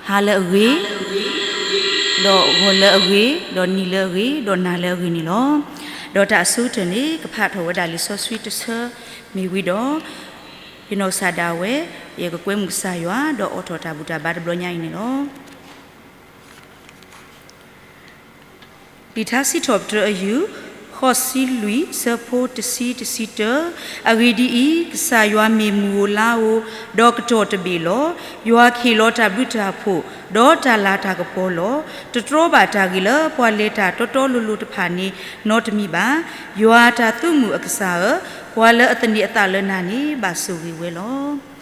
ဟါလၢအဂ့ၤ, ဒီးဂီၤလၢအဂ့ၤ, ဒီးနံၤလၢအဂ့ၤ, ဒီးနၤလၢအဂ့ၤန့ၣ်လီၤ. ဒီးတၢ်အဆိကတၢၢ်န့ၣ် ကဖးထီၣ်ဝဲဒၣ်လံာ်စီဆှံတဆၢ မ့ၢ်ဝံၤဒီး ယနီၢ်ကစၢ်ဒၣ်ဝဲ ယကကွဲမုာ်ကစၢ်ယွၤ ဒီးအိးထီၣ်တၢ်ဘူၣ်တၢ်ဘါတဘျီညါအံၤန့ၣ်လီၤ. လံာ်ထါစံးထီၣ်ပတြၢၤအယုၢ်, ဃိးဆံလွံၢ်, ဆၢဖိတဆံ, တဆံတၢ, အဂ့ၢ်ဒ်အံၤ, ကစၢ်ယွၤမ့ၢ်မုၢ်ဧိၤလါဧိၤ, ဒီးကတီၢ်တဘ့ၣ်လီၤ. ယွၤကဟ့ၣ်လီၤတၢ်ဘျုးတၢ်ဖှိၣ်, ဒီးတၢ်လၤတၢ်ကပီၤလီၤ. တတြီဘၣ်တၢ်ဂ့ၤလၢပှၤလဲၤတၢ်တီတီလိၤလိၤတဖၣ်န့ၣ် နီတမံၤဘၣ်. ယွၤတၢ်သုးမုၢ်အကစၢ်ဧၢ, ပှၤလၢအသန့ၤအသးလၢနၤန့ၣ် ဘၣ်ဆိၣ်ဂ့ၤဝဲလီၤ.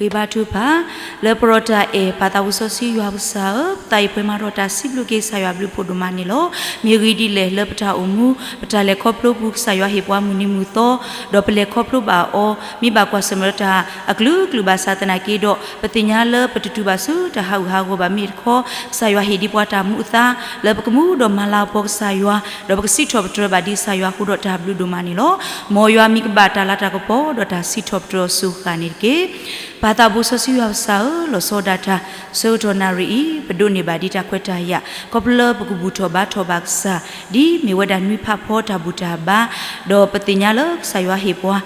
ဂ့ၤဘါထုကဖၣ်, လၢပရီတၢ်အဲၣ်ပၢ်သးဘိစီဆှံယွၤပကစၢ်ဧၢ, ပသးအံၤပှဲၤမးထီၣ်တၢ်စံးဘျုးက့ၤကစၢ်ယွၤဘျုးဖှိၣ်ဒိၣ်မးန့ၣ်လီၤ. မ့ၢ်ဂ့ၢ်ဒ်လဲၣ်လၢပတၢ်အိၣ်မူ, ပတၢ်လဲၤခီဖျိပူၤ ကစၢ်ယွၤဟ့ၣ်ပှၤမုၢ်နံၤမုၢ်သီ, ဒီးပလဲၤခီဖျိဘၣ်အီၤ, မ့ၢ်ဘၣ်ကွၢ်ဆၢၣ်မဲာ်ဒီးတၢ်အကလုာ်ကလုာ်ဘၣ်ဆၣ်သနာ်က့ဒီး, ပသ့ၣ်ညါလၢပတတုၤဘၣ်ဆူတၢ်ဟးဂူာ်ဟးဂီၤဘၣ်မ့ၢ်တခီ, ကစၢ်ယွၤဟ့ၣ်ဒံးပှၤတၢ်မူအသါ, လၢပကမူဒီးမၤလၤကပီၤကစၢ်ယွၤ, ဒီးပကစံးထီၣ်ပတြၢၤဘၣ်ဒံးကစၢ်ယွၤအဃိဒီးတၢ်ဘျုးဒိၣ်မးန့ၣ်လီၤ. မ်ယွၤမံၤကဘၣ်တၢ်လၤတၢ်ကပီၤ ဒီးတၢ်စံးထီၣ်ပတြၢၤအစိၤဃၣ်န့ၣ်တက့ၢ်. ပၢ်သးဘိစီဆှံယွၤပကစၢ်ဧၢ, လီၤဆီဒၣ်တၢ် ဆၢကတီၢ်နၣ်ရံၣ်အံၤ ပဒိးန့ၢ်ဘၣ်ဒံးတၢ်ခွဲးတၢ်ယာ် ခီဖျိလၢပကဘူၣ်ထီၣ်ဘါထီၣ်ဘၣ်ကစၢ်, ဒ်မ့ၢ်ဝဲဒၣ်နွံဖးဖီတၢ်ဘူၣ်တၢ်ဘါ, ဒီးပသ့ၣ်ညါလၢကစၢ်ယွၤဟ့ၣ်ပှၤ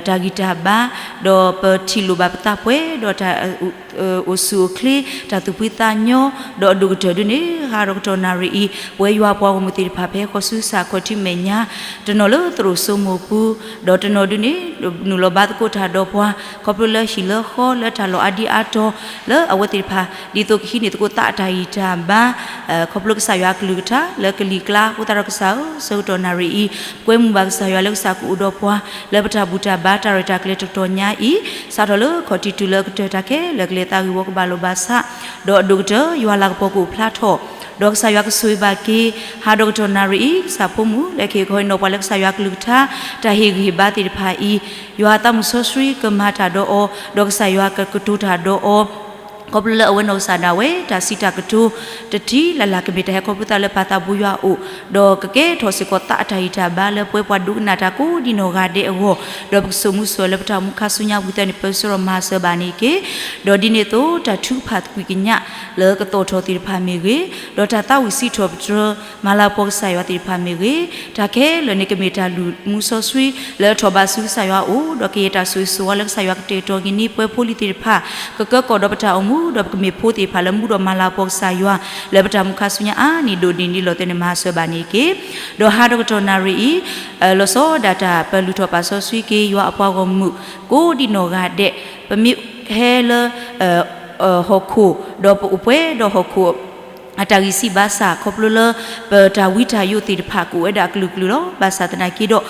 တၢ်ဂံၢ်တၢ်ဘါ, ဒီးပထံၣ်လိာ်ဘၣ်ပသးပှဲၤဒီးတၢ် အိၣ်ဆူၣ်အိၣ်ချ့, တၢ်သူၣ်ဖှံသးညီ, ဒီးအဒိၣ်ကတၢၢ်ဒုန့ၣ် ဟါဒီးကတီၢ်နၣ်ရံၣ်အံၤ ပဝဲယွၤပှၤဂီၢ်မုၢ်သ့ၣ်တဖၣ်ဖဲဃီၤဆူစၢ်ခီၣ်ထံးမဲာ်ညါ, တနီၤလၢသရိာ်စိမိၤပူၤ, ဒီးတနီၤဒုန့ၣ် နုာ်လီၤဘါသကိးတၢ်ဒီးပှၤ ခီဖျိလၢဟံၣ်လၢဃီလၢတၢ်လီၢ်အါဒံအါတီၤ လၢအဝဲသ့ၣ်တဖၣ် ဒ်သိးကဟံးန့ၢ်သကိးသးအတၢ်ဂံၢ်တၢ်ဘါ ခီဖျိကစၢ်ယွၤအကလုၢ်ကထါ လၢကလံၤကျါ အဃိသတးဒီးကစၢ်ဧၢ, ဆၢကတီၢ်နၣ်ရံၣ်အံၤ ပကွဲမုာ်ဘၣ်ကစၢ်ယွၤလၢကစၢ်ကအိၣ်ဒီးပှၤ လၢပတၢ်ဘူၣ်တၢ်ဘါတၢ်ရဲၣ်တၢ်ကျဲၤတကတီၢ်ညါအံၤ, စးထီၣ်လၢခီၣ်ထံးတုၤလၢကတၢၢ် တၢ်ခဲလၢာ်ကလဲၤသးဂ့ၢ်ဝီကဘၣ်လိာ်ဘၣ်ဆး, ဒီးအဒိၣ်ကတၢၢ် ယွၤလၤကပီၤကအိၣ်ဖျါထီၣ်, ဒီးကစၢ်ယွၤကဆိၣ်ဂ့ၤဘၣ်က့ၤ ဟါဒီးကတီၢ်နၣ်ရံၣ်အံၤ ကစၢ်ဖိမုၣ် လၢကဟ့ၣ်ခီဟ့ၣ်နီၤပှၤလၢကစၢ်ယွၤကလုၢ်ကထါ တၢ်ဟ့ၣ်ဂံၢ်ဟ့ၣ်ဘါသ့ၣ်တဖၣ်အံၤ, ယွၤအသးမုၣ်စီဆှံကမၤတၢ်ဒီးအီၤ, ဒီးကစၢ်ယွၤကကတိၤတၢ်ဒီးအီၤ ခီဖျိလၢအဝဲနီၢ်ကစၢ်ဒၣ်ဝဲ တၢ်စံးတၢ်ကတိၤ တထံၣ်လၢ်လၢ်ကမ့ၢ်တၢ်ဟဲခီဖျိသးလၢပၢ်သးဘိယွၤအအိၣ်, ဒီးကကဲထီၣ်စ့ၢ်ကီးသးအတၢ်ဂံၢ်တၢ်ဘါလၢပဝဲပှၤဒိကနၣ်တၢ်ကိးဒံနီၢ်ဂၤဒဲးအဂီၢ်, ဒီးပကစိာ်မူစိာ်လၢပတၢ်အိၣ်မူခါဆူညါဝံသးန့ၣ် ပၢဆှၢဒီးမၤစၢၤဘၣ်န့ၣ်တက့ၢ်. ဒီးဒ်န့ၣ်အသိးတၢ်ထုကဖၣ်သကွံာ်ကညးလၢကသီၣ်ထီၣ်သ့ၣ်တဖၣ်မ့ၢ်ဂ့ၤ, ဒီးတၢ်သးဝံၣ်စံးထီၣ်ပတြၢၤ မၤလၤကပီၤကစၢ်ယွၤသ့ၣ်တဖၣ်မ့ၢ်ဂ့ၤ, တၢ်ခဲလၢာ်န့ၣ်ကမ့ၢ်တၢ်လုၢ်မူစီဆှံ လၢထီၣ်ဘးဆူကစၢ်ယွၤအအိၣ်, ဒီးကယဲၢ်တၢ်ဆိၣ်ဂ့ၤဆိၣ်ဝါလၢကစၢ်ယွၤကတဲာ်ကတီၤက့ၤန့ၢ်ပှၤဖိလံၤသ့ၣ်တဖၣ်, ကကၢကီၣ်ဒီးပတၢ်အိၣ်မူ, ဒီးပကမ့ၢ်ဖိသ့ၣ်တဖၣ်လၢမူဒီးမၤလၤကပီၤကစၢ်ယွၤ လၢပတၢ်မူခါဆူညါအါန့ၢ်ဒိၣ်န့ၢ်ဒ်လီၤတဲာ်န့ၣ်မၤစၢၤဘၣ်န့ၣ်တက့ၢ်. ဒီးဟါဒီးကတီၢ်နၣ်ရံၣ်အံၤ လီၤဆီဒၣ်တၢ်ပလုၢ်ထီၣ်ပာ်စီဆှံက့ၤယွၤအပှၤဂီၢ်မုၢ် ကိးဒံနီၢ်ဂၤဒဲး, ပမ့ၢ်ဟဲလၢ ဟီၣ်ခိၣ်, ဒီးပအိၣ်ပှဲၤဒီးဟီၣ်ခိၣ် အတၢ်ဂံၢ်စၢ်ဘါစၢ် ခီဖျိလၢ ပတၢ်ဝံတၢ်ယိးသ့ၣ်တဖၣ်ကအိၣ်ဝဲဒၣ်အကလုာ်ကလုာ်လီၤ. ဘၣ်ဆၣ်သနာ်က့ဒီး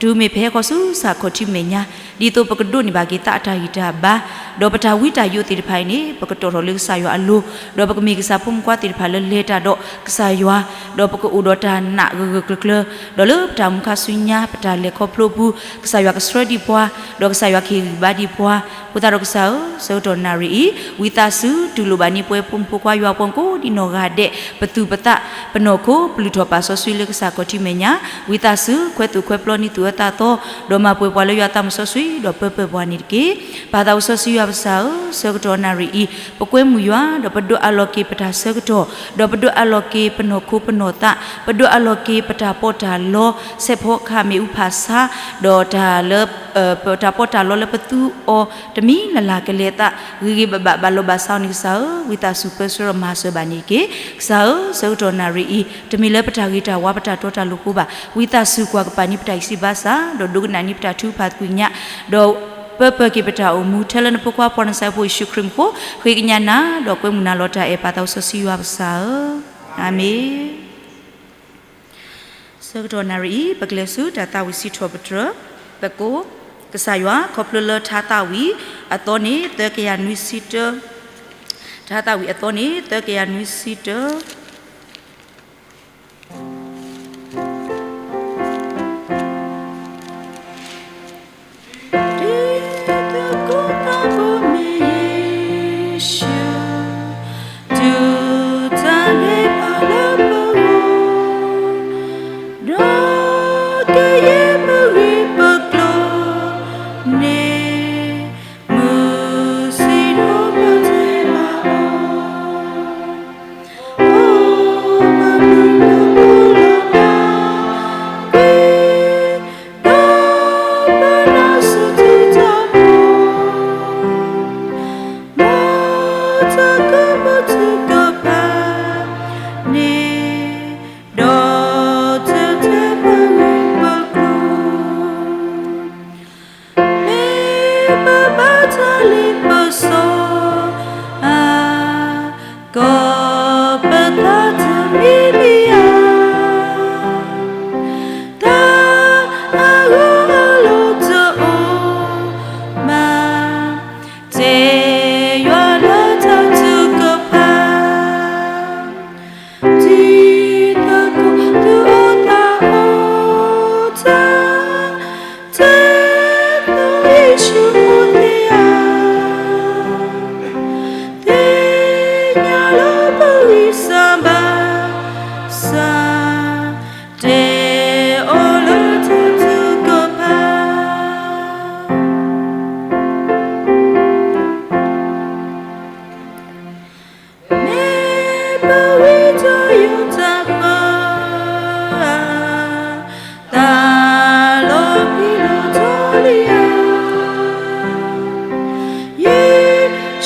တုၤမ့ၢ်ပဟဲဃီၤဆူစၢ်ခီၣ်ထံးမဲာ်ညါ ဒ်သိးပကဒိးန့ၢ်ဘၣ်က့ၤသးအတၢ်ဂံၢ်တၢ်ဘါ, ဒီးပတၢ်ဝံတၢ်ယိးသ့ၣ်တဖၣ်အံၤန့ၣ် ပကတီၢ်ထီၣ်လၢကစၢ်ယွၤအလိၤ, ဒီးပကမ့ၢ်ကစၢ်ဖိမုၣ်ဖိခွါသ့ၣ်တဖၣ်လၢလဲၤတၢ်ဒီးကစၢ်ယွၤ, ဒီးပကအိၣ်ဒီးတၢ်နာ်ဂၢၢ်ဂၢၢ်ကျၢၤကျၢၤ, ဒီးလၢပတၢ်မူခါဆူညါ ပတၢ်လဲၤခီဖျိပူၤ ကစၢ်ယွၤကဆှၢဒံးပှၤ, ဒီးကစၢ်ယွၤကဟ့ၣ်ဂံၢ်ဘါဒံးပှၤ, အဃိသတးဒီးကစၢ်ဧၢ, ဆၢကတီၢ်နၣ်ရံၣ်အံၤ ဝံသးစူၤတူၢ်လိာ်ဘၣ်န့ၢ်ပဝဲဖိမုၣ်ဖိခွါယွၤပှၤကိးဒံနီၢ်ဂၤဒဲး ပသူၣ်ပသး ပနီၢ်ခိ ပလုၢ်ထီၣ်ပာ်စီဆှံလၢကစၢ်ခီၣ်ထံးမဲာ်ညါ, ဝံသးစူၤခွဲးသူၣ်ခွဲးပျီန့ၢ်သူၣ်အၢသးသီ, ဒီးမၤပှဲၤပှၤလၢယွၤသးမုၣ်စီဆှံ ဒီးပၢပၢၢ်ပှၤန့ၣ်တက့ၢ်. ပၢ်သးစီဆှံယွၤပကစၢ်ဧၢ, ဆၢကတီၢ်နၣ်ရံၣ်အံၤ ပကွဲမုာ်ယွၤ ဒီးပဒိးအးလီၤက့ၤပတၢ်ဆၢကတီၢ်, ဒီးပဒိးအးလီၤက့ၤပနီၢ်ခိပနီၢ်သး, ပဒိးအးလီၤက့ၤပတၢ်ပီးတၢ်လီ ဆဲးဖီကဟၣ်မ့ၣ်အူဖးဆါ, ဒီးတၢ်လၢ ပတၢ်ပီးတၢ်လီလၢပသူအီၤ တမံၤလၢ်လၢ်ကလဲၤသး ဂ့ၤဂ့ၤဘၣ်ဘၣ်ဘၣ်လိာ်ဘၣ်စးအီၤန့ၣ်ကစၢ်ဧၢ, ဝံသးစူၤပၢဆှၢဒီးမၤစၢၤဘၣ်န့ၣ်တက့ၢ်. ကစၢ်ဧၢ, ဆၢကတီၢ်နၣ်ရံၣ်အံၤ တမ့ၢ်လၢပတၢ်ဂ့ၤတၢ်ဝါပတၢ်တီတၢ်လိၤအဃိဘၣ်, ဝံသးစူၤကွၢ်ကပၤန့ၢ်ပတၢ်ဂံၢ်စၢ်ဘါစၢ်, ဒီးဒိကနၣ်န့ၢ်ပတၢ်ထုကဖၣ်သကွံာ်ကညး, ဒီးပၢပၢၢ်က့ၤပတၢ်အိၣ်မူ ထဲလၢနဖိခွါပှၤနဆၣ်ဖိယ့ၣ်ၡူးခရံာ်မူခိၣ်, ဃ့ကညးနၤ ဒီးကွဲမုာ်နၤလီၤတၢ်အဲၣ် ပၢ်သးစီဆှံယွၤပကစၢ်ဧၢ, အၤမ့ၣ်. ဆၢကတီၢ်နၣ်ရံၣ်အံၤ ပကလဲၤဆူတၢ်သးဝံၣ်စံးထီၣ်ပတြၢၤ, သကိး, ကစၢ်ယွၤ ခီဖျိလၢထါသးဝံၣ်အသီန့ၣ် သၢကယၤနွံဆံတၢ, ထါသးဝံၣ်အသီန့ၣ် သၢကယၤနွံဆံတၢ တသကိးသးဘိမ့ၢ်ယ့ၣ်ၡူး, တူၢ်တၢ်န့ၢ်ဘၣ်လၢပဂီၢ်, ဒီးကယဲၢ်ပဂ့ၢ်ပကျိၤန့ၣ်, မုၢ်ဆ့ၣ်နီၤပတဲဘၣ်အီၤ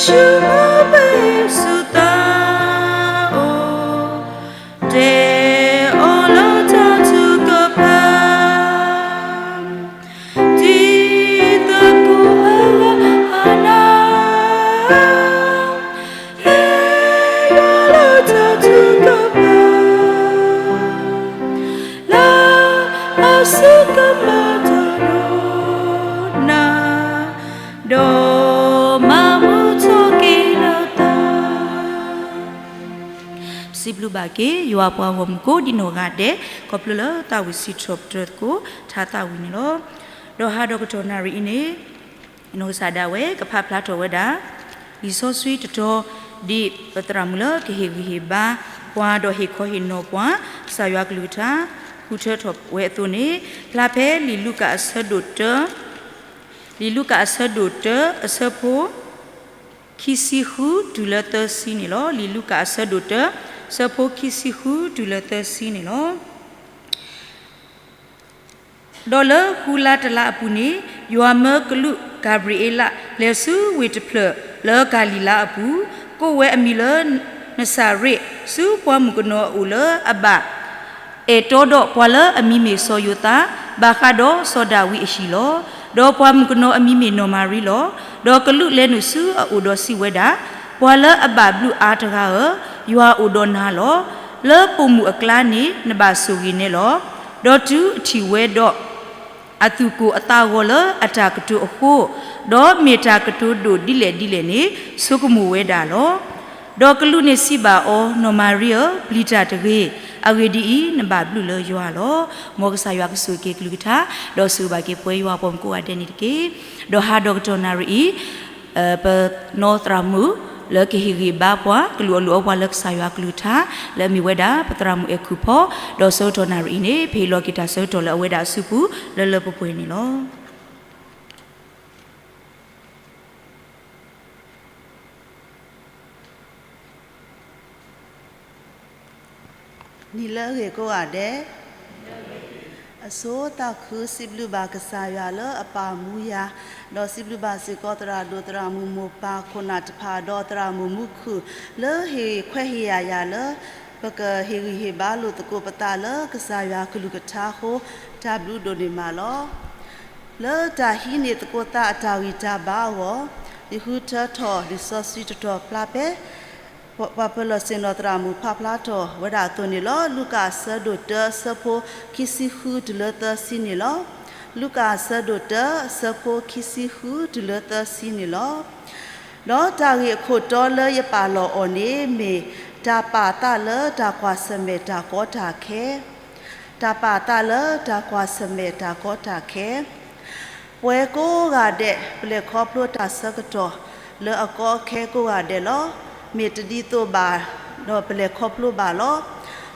ယ့ၣ်ၡူးမ့ၢ်ပၢ်ယ့ၣ်ၡူးသးအိၣ်, တဲအီၤလၢတၢ်ထုကဖၣ်, ဒ်သိးကိးအဂၤအနၢ်, ဟ့ၣ်ယွၤလၢတၢ်ထုကဖၣ် လၢအစူၢ်ကမၣ်တၢ်ဒိၣ်နၢ်, ဒီးမၤမုာ်ထီၣ်က့ၤလၢသး. စံးဘျုးဘၣ်က့ၤ ယွၤပှၤဂီၢ်မုၢ်ကိးဒံနီၢ်ဂၤဒဲး ခီဖျိလၢသးဝံၣ်စံးထီၣ်ပတြၢၤသကိး ထါသးဝံၣ်န့ၣ်လီၤ. ဒီးဟါဒီးကတီၢ်နၣ်ရံၣ်အံၤန့ၣ် နီၢ်ကစၢ်ဒၣ်ဝဲ ကဖးဖျါထီၣ်ဝဲဒၣ် လံာ်စီဆှံတတီၤ ဒ်ပသရၣ်မုၣ်လၢကဟ့ၣ်ဂံၢ်ဟ့ၣ်ဘါပှၤ ဒီးဟ့ၣ်ခီဟ့ၣ်နီၤပှၤ ကစၢ်ယွၤကလုၢ်ကထါ ဃုထၢထီၣ်ဝဲအသိးန့ၣ် ဖျါဖဲလံာ်လူၤကၣ်အဆၢဒိၣ်တၢ လံာ်လူၤကၣ်အဆၢဒိၣ်တၢ အဆၢဖိ ခံဆံဃုတုၤလၢသၢဆံန့ၣ်လီၤ. လံာ်လူၤကၣ်အဆၢဒိၣ်တၢ ဆၢဖိခံဆံဃုတုၤလၢသၢဆံန့ၣ်လီၤ. ဒီးလၢဃုလါတလါအပူၤန့ၣ် ယွၤမၢကလူးကၤဘြံၤအ့လး လဲၤဆူဝ့ၢ်တဖျၢၣ်လၢကၤလံၤလါအပူၤ, ကိးဝဲအမံၤလၢနစၤရ့း, ဆူပှၤမုၣ်ကနီၤအအိၣ်လၢအဘၣ် အဲၣ်တီဒီးပှၤလၢအမံၤမ့ၢ်စီၤယိၤသး, ဘၣ်ဃးဒီးစီၤဒၤဝံးအဟံၣ်လီၤ. ဒီးပှၤမုၣ်ကနီၤအမံၤမ့ၢ်နီၢ်မၤရံလီၤ. ဒီးကလူးလဲၤနုာ်ဆူအအိၣ်ဒီးစံးဝဲဒၣ်, ပှၤလၢအဘၣ်ဘျုးအါတဂၤဧၢ, ယွၤအိၣ်ဒီးနၤလီၤ. လၢပိာ်မုၣ်အကျါန့ၣ် နဘၣ်ဆိၣ်ဂ့ၤနဲလီၤ. ဒီးတုၤအထံၣ်ဝဲဒီး အသူၣ်ကိၢ်အသးဂီၤလၢအတၢ်ကတိၤအဃိ, ဒီးမ့ၢ်တၢ်ကတိၤဒိၣ်ဒ်လဲၣ်ဒ်လဲၣ်န့ၣ် ဆိကမိၣ်ဝဲဒၣ်လီၤ. ဒီးကလူးန့ၣ်စံးဘၣ်အီၤ, နီၢ်မၤရံဧၢ, ပျံၤတၢ်တဂ့ၤ, အဂ့ၢ်ဒ်အံၤ, နဘၣ်ဘျုးလၢယွၤလီၤ. မ်ကစၢ်ယွၤကဆိၣ်ဂ့ၤက့ၤကလုၢ်ကထါ, ဒီးဆိၣ်ဂ့ၤဘၣ်က့ၤပဝဲယွၤပှၤမုၣ်ကိးဂၤဒဲးန့ၣ်တက့ၢ်. ဒီးဟါဒီးကတီၢ်နၣ်ရံၣ်အံၤ ပနီၢ်သရၣ်မုၣ်လၢကဟ့ၣ်ဂံၢ်ဘါပှၤ ကလုၢ်အီၣ်လုၢ်အီပှၤလၢကစၢ်ယွၤကလုၢ်ကထါ လၢအမ့ၢ်ဝဲဒၣ် ပသရၣ်မုၣ်အဲၣ်ခူၣ်ဖီ, ဒီးဆၢကတီၢ်နၣ်ရံၣ်အံၤန့ၣ် ပဟ့ၣ်လီၤက့ၤတၢ်ဆၢကတီၢ်လၢအဝဲဒၣ်အစုပူၤ လၢလၢပှဲၤပှဲၤန့ၣ်လီၤ. နံၤလၢအဂ့ၤကိးဂၤဒဲး, အဆိသးခုစံးဘျုးဘၣ်ကစၢ်ယွၤလၢအပာ်မူယၤ, ဒီးစံးဘျုးဘၣ်စ့ၢ်ကီးသရၣ်ဒိၣ်သရၣ်မုၣ်မိၢ်ပၢ်ခိၣ်နၢ်တဖၣ် ဒီးသရၣ်မုၣ်မူခိၣ် လၢဟ့ၣ်ခွဲးဟ့ၣ်ယာ်ယၤလၢ ပကဟ့ၣ်ဂံၢ်ဟ့ၣ်ဘါလိာ်သကိးပသးလၢကစၢ်ယွၤကလုၢ်ကထါအဃိ တၢ်ဘျုးဒိၣ်န့ၢ်မးလီၤ. လၢတၢ်ဟံးန့ၢ်သကိးသးအတၢ်ဂံၢ်တၢ်ဘါအဂီၢ်, ယဃုထၢထီၣ်လံာ်စီဆှံတတီၤဖျါဖဲ ပှၤပၢၤလီၢ်ဆ့ၣ်နီၤသရၣ်မုၣ်ဖးဖျါထီၣ်ဝဲဒၣ်အသိးန့ၣ်လီၤ. လူၤကၣ်အဆၢဒိၣ်တၢ အဆၢဖိခံဆံဃုတုၤလၢသၢဆံန့ၣ်လီၤ. လူၤကၣ်အဆၢဒိၣ်တၢ အဆၢဖိခံဆံဃုတုၤလၢသၢဆံန့ၣ်လီၤ. ဒီးတၢ်ဂ့ၢ်အခိၣ်တီလၢယပာ်လီၤအီၤန့ၣ်မ့ၢ် တၢ်ပာ်သးလၢတၢ်ကွၢ်ဆၢၣ်မဲာ်တၢ်ကီတၢ်ခဲ တၢ်ပာ်သးလၢတၢ်ကွၢ်ဆၢၣ်မဲာ်တၢ်ကီတၢ်ခဲ ပဝဲကိးဂၤဒဲး ပလဲၤခီဖျိတၢ်ဆၢကတီၢ်လၢအကီအခဲကိးဂၤဒဲးလီၤ. မ့ၢ်တဒ်သိးဘၣ်ဒီးပလဲၤခီဖျိဘၣ်လီၤ.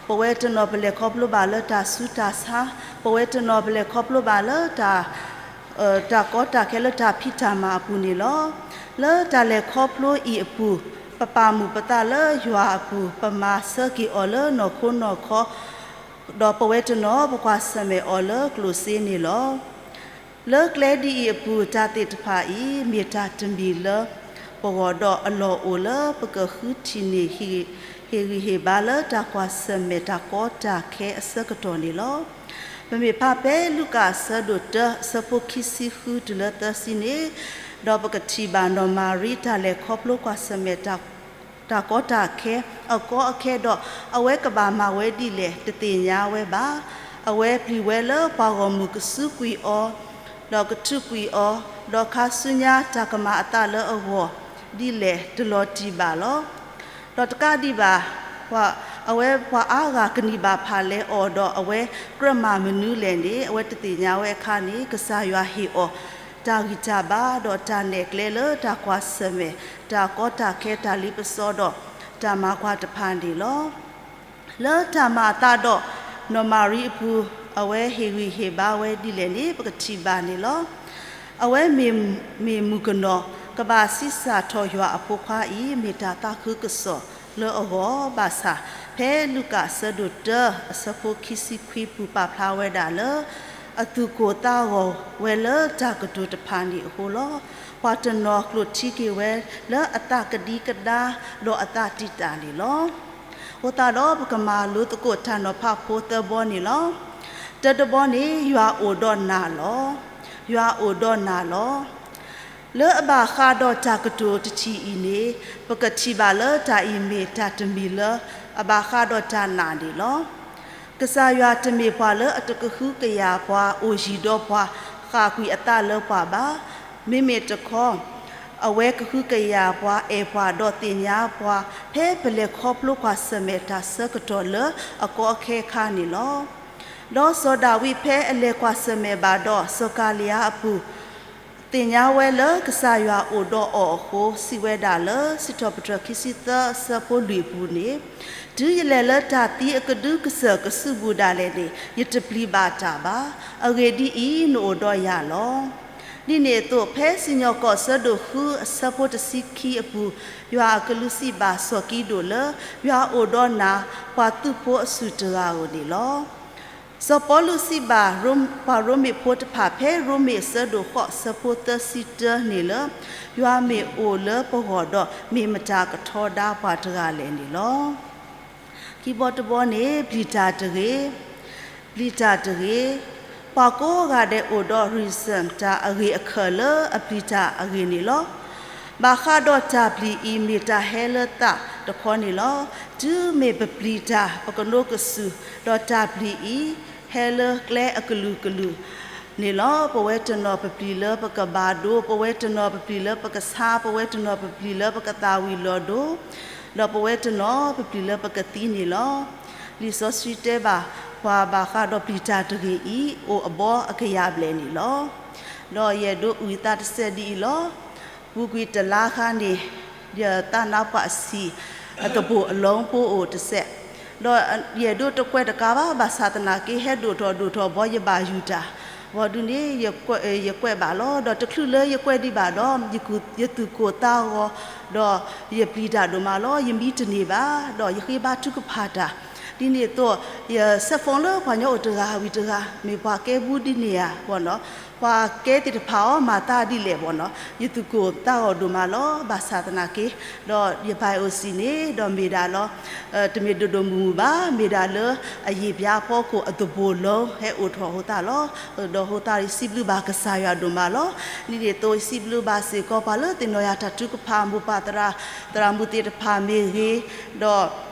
ပဝဲတနီၤပလဲၤခီဖျိဘၣ်လၢတၢ်ဆူးတၢ်ဆါ, ပဝဲတနီၤပလဲၤခီဖျိဘၣ်လၢ တၢ်ကီတၢ်ခဲလၢတၢ်ဖံးတၢ်မၤအပူၤန့ၣ်လီၤ. လၢတၢ်လဲၤခီဖျိအံၤအပူၤ, ပပာ်မုာ်ပသးလၢယွၤအပူၤ, ပမၤဆၢက့ၤအီၤလၢနီၢ်ခိနီၢ်ခီ ဒီးပဝဲတနီၤပကွၢ်ဆၢၣ်မဲာ်အီၤလၢကျိၣ်စ့န့ၣ်လီၤ. လၢကျဲဒ်အံၤအပူၤ တၢ်သ့ၣ်တဖၣ်အံၤ မ့ၢ်တၢ်တမံၤလၢပဂီၢ်ဒီးအလီၢ်အိၣ်လၢပကဃုထံၣ်န့ၢ် ဟ့ၣ်ဂံၢ်ဟ့ၣ်ဘါလၢတၢ်ကွၢ်ဆၢၣ်မဲာ်တၢ်ကီတၢ်ခဲအဆၢကတီၢ်န့ၣ်လီၤ. ပမ့ၢ်ဖးဖဲလူၤကၣ်အဆၢဒိၣ်တၢ အဆၢဖိခံဆံဃုတုၤလၢသၢဆံန့ၣ်, ဒီးပကထံၣ်ဘၣ်နီၢ်မၤရံတၢ်လဲၤခီဖျိကွၢ်ဆၢၣ်မဲာ်တၢ် တၢ်ကီတၢ်ခဲ အကီအခဲဒီး အဝဲကဘၣ်မၤဝဲဒ်လဲၣ် တသ့ၣ်ညါဝဲဘၣ်. အဝဲပျံၤဝဲလၢပှၤဂီၢ်မုၢ်ကစုကွံာ်အီၤ, ဒီးကထုးကွံာ်အီၤ, ဒီးခါဆူညါတၢ်ကမၤအသးလၢအဂီၢ် ဒ်လဲၣ်တလီၤတံၢ်ဘၣ်လီၤ. ဒီးတကးဒံးဘၣ်, အဝဲပှၤအါဂၤကနံၣ်ဘၣ်ဖးလဲၢ်အီၤဒီး အဝဲကြၢးမၤမနုၤလဲၣ်န့ၣ် အဝဲတသ့ၣ်ညါဝဲအခါန့ၣ် ကစၢ်ယွၤဟ့ၣ်အီၤ တၢ်ဂံၢ်တၢ်ဘါ ဒီးတၢ်နဲၣ်ကျဲလၢတၢ်ကွၢ်ဆၢၣ်မဲာ် တၢ်ကီတၢ်ခဲ တၢ်လ့ပစီဒီး တၢ်မၤကွၢ်တဖၣ်န့ၣ်လီၤ. လၢတၢ်မၤအသးဒီး နီၢ်မၤရံအပူၤ အဝဲဟ့ၣ်ဂံၢ်ဟ့ၣ်ဘါဝဲဒ်လဲၣ်န့ၣ် ပကထံၣ်ဘၣ်န့ၣ်လီၤ. အဝဲမ့ၢ်မုၣ်ကနီၤ ကဘၣ်ဆံးစၢ်ထီၣ်ယွၤအဖိခွါအံၤ မ့ၢ်တၢ်သးခုကစီၣ်လၢအဂီၢ်ဘၣ်ဆၣ်, ဖဲလူၤကၣ်အဆၢဒိၣ်တၢ အဆၢဖိခံဆံခွံပူၤပာ်ဖျါဝဲဒၣ်လၢ အသူၣ်ကိၢ်သးဂီၤဝဲလၢတၢ်ကတိၤတဖၣ်န့ၣ်အဃိလီၤ. ပှၤတနီၤကျိၣ်ထံက့ၤဝဲလၢအသးကဒံကဒါ ဒီးအသးတံာ်တာ်န့ၣ်လီၤ. အဃိသတးဒီး ပကမၤလိသကိးတၢ်နီၤဖးဖိသၢဘီန့ၣ်လီၤ. တၢတဘီန့ၣ် ယွၤအိၣ်ဒီးနၤလီၤ. ယွၤအိၣ်ဒီးနၤလီၤ. လၢအဘၣ်ဃးဒီးတၢ်ကတိၤတထံၣ်အံၤန့ၣ် ပကထံၣ်ဘၣ်လၢတၢ်အံၤမ့ၢ်တၢ်တမံၤလၢအဘၣ်ဃးဒီးတၢ်နာ်န့ၣ်လီၤ. ကစၢ်ယွၤတမ့ၢ်ပှၤလၢအတကဟုကယာ်ပှၤ အိၣ်ယံၤဒီးပှၤ ဃၣ်ကွံာ်အသးလၢပှၤဘၣ်. မ့မ့ၢ်တခီ အဝဲကဟုကယာ်ပှၤ အဲၣ်ပှၤ ဒီးသ့ၣ်ညါပှၤ ဖဲပလဲၤခီဖျိကွၢ်ဆၢၣ်မဲာ်တၢ်ဆၢကတီၢ်လၢအကီအခဲအခါန့ၣ်လီၤ. ဒီးစီၤဒၤဝံးဖဲအလဲၤကွၢ်ဆၢၣ်မဲာ်ဘၣ်ဒီးစီၤကၤလံယါအပူၤ သ့ၣ်ညါဝဲလၢကစၢ်ယွၤအိၣ်ဒီးအီၤအဃိ စံးဝဲဒၣ်လၢ စံးထီၣ်ပတြၢၤခံဆံသၢ အဆၢဖိလွံၢ်အပူၤန့ၣ်, တုၤယလဲၤလၢတၢ်သံအကဒုကစၢၢ်ကစုပူၤဒၣ်လဲာ်န့ၣ် ယတပျံၤဘၣ်တၢ်ဘၣ်. အဂ့ၢ်ဒ်အံၤ, နအိၣ်ဒီးယၤလီၤ. ဒ်န့ၣ်အသိး ဖဲစံၣ်ညီၣ်ကွီၢ်အဆၢဒိၣ်ဃု အဆၢဖိတဆံခံအပူၤ, ယွၤအကလူးစံးဘၣ်စီၤကံဒိၣ်လၢ, ယွၤအိၣ်ဒီးနၤ, ပှၤသုးဖိအစုၣ်တဂၤဧိၤန့ၣ်လီၤ. စီၤပီလူးစံးဘၣ် ပှၤရိမ့ၤဖိတဖၣ် ဖဲရိမ့ၤအဆၢဒိၣ်ဃိး အဆၢဖိသၢဆံတၢန့ၣ်လၢ, ယွၤမ့ၢ်အိၣ်လၢပဂီၢ်ဒီး မ့ၢ်မတၤကထီဒါပှၤတဂၤလဲၣ်န့ၣ်လီၤ. ခံဘီတဘီန့ၣ် ပျံၤတၢ်တဂ့ၤ, ပျံၤတၢ်တဂ့ၤ. ပှၤကိးဂၤဒဲးအိၣ်ဒီး reason တၢ်အဂ့ၢ်အခၢၣ်လၢအပျံၤတၢ်အဂ့ၢ်န့ၣ်လီၤ. ဘၣ်ဃးဒီးတၢ်ပျံၤအံၤ မ့ၢ်တၢ်ဟဲလၢသးတခီန့ၣ်လီၤ. တုၤမ့ၢ်ပပျံၤတၢ် ပကနိးကစုာ်, ဒီးတၢ်ပျံၤအံၤ ဟဲလၢကျဲအကလုာ်ကလုာ်န့ၣ်လီၤ. ပဝဲတနီၤပပျံၤလၢပကဘၣ်ဒိ, ပဝဲတနီၤပပျံၤလၢပကဆါ, ပဝဲတနီၤပပျံၤလၢပကသၣ်ဝံၤလီၤဒိ, ဒီးပဝဲတနီၤပပျံၤလၢပကသံန့ၣ်လီၤ. လံာ်စီဆှံတဲဘၣ်ပှၤဘၣ်ဃးဒီးပျံၤတၢ်တဂ့ၤအံၤ အိၣ်အဘီအကယၤဘျဲၣ်န့ၣ်လီၤ. ဒီးယအဲၣ်ဒိးအုၣ်သးတစဲးဒ်အံၤလီၤ. ပူၤကွံာ်တလါခါန့ၣ် ယသးနါပှၢ်အဆံး အသဘိၣ်အလီၢ်ပိအိၣ်တစဲး, ဒီးယအဲၣ်ဒိးတကွဲးတကးဘၣ် ဘၣ်ဆၣ်သနာ်က့ ဟဲဒိၣ်ထီၣ်ဒိၣ်ထီၣ်ဘီယဘၣ်ယူၤတၢ်, ဘီဒုန့ၣ် ယကွဲးဘၣ်လီၤ. ဒီးတချုးလၢယကွဲးဒံးဘၣ်ဒီး ယသူၣ်ကိၢ်သးဂီၤ, ဒီးယပျံၤတၢ်ဒိၣ်မးလီၤ. ယမံတန့ၢ်ဘၣ်, ဒီးယဃ့ဘါထုကဖၣ်တၢ်. ဒ်န့ၣ်အသိး ယဆဲးဖိလၢပှၤကညီအိၣ်တဂၤဝံၤတဂၤ, မ့ၢ်ပှၤကဲဘူးဒ်န့ၣ်ဧါ, ပှၤကဲသ့ၣ်တဖၣ်အီၤ မၤသးဒ်လဲၣ်ဘၣ်နီၤ, ယသူၣ်ကိၢ်သးဂီၤဒိၣ်မးလီၤ. ဘၣ်ဆၣ်သနာ်က့ ဒီးယ biopsy န့ၣ် ဒီးမ့ၢ်ဒၣ်လီၤ တမ့ၢ်ဒိၣ်ဒိၣ်မုၢ်မုၢ်ဘၣ်, မ့ၢ်ဒၣ်လၢအယံာ်ပျါအဖီခိၣ် အသဘိၣ်လီၢ်ဟဲအိၣ်ထီၣ်အဃိသတးလီၤ. ဒီးအဃိသတး ယစံးဘျုးဘၣ်ကစၢ်ယွၤဒိၣ်မးလီၤ. ဒ်န့ၣ်အသိး ယစံးဘျုးဘၣ်စ့ၢ်ကီးပှၤလၢသ့ၣ်နီၣ်ယၤတၢ်ထုကဖၣ် မိၢ်ပၢ်သရၣ် သရၣ်မုၣ်သ့ၣ်တဖၣ်မ့ၢ်ဂ့ၤ, ဒီး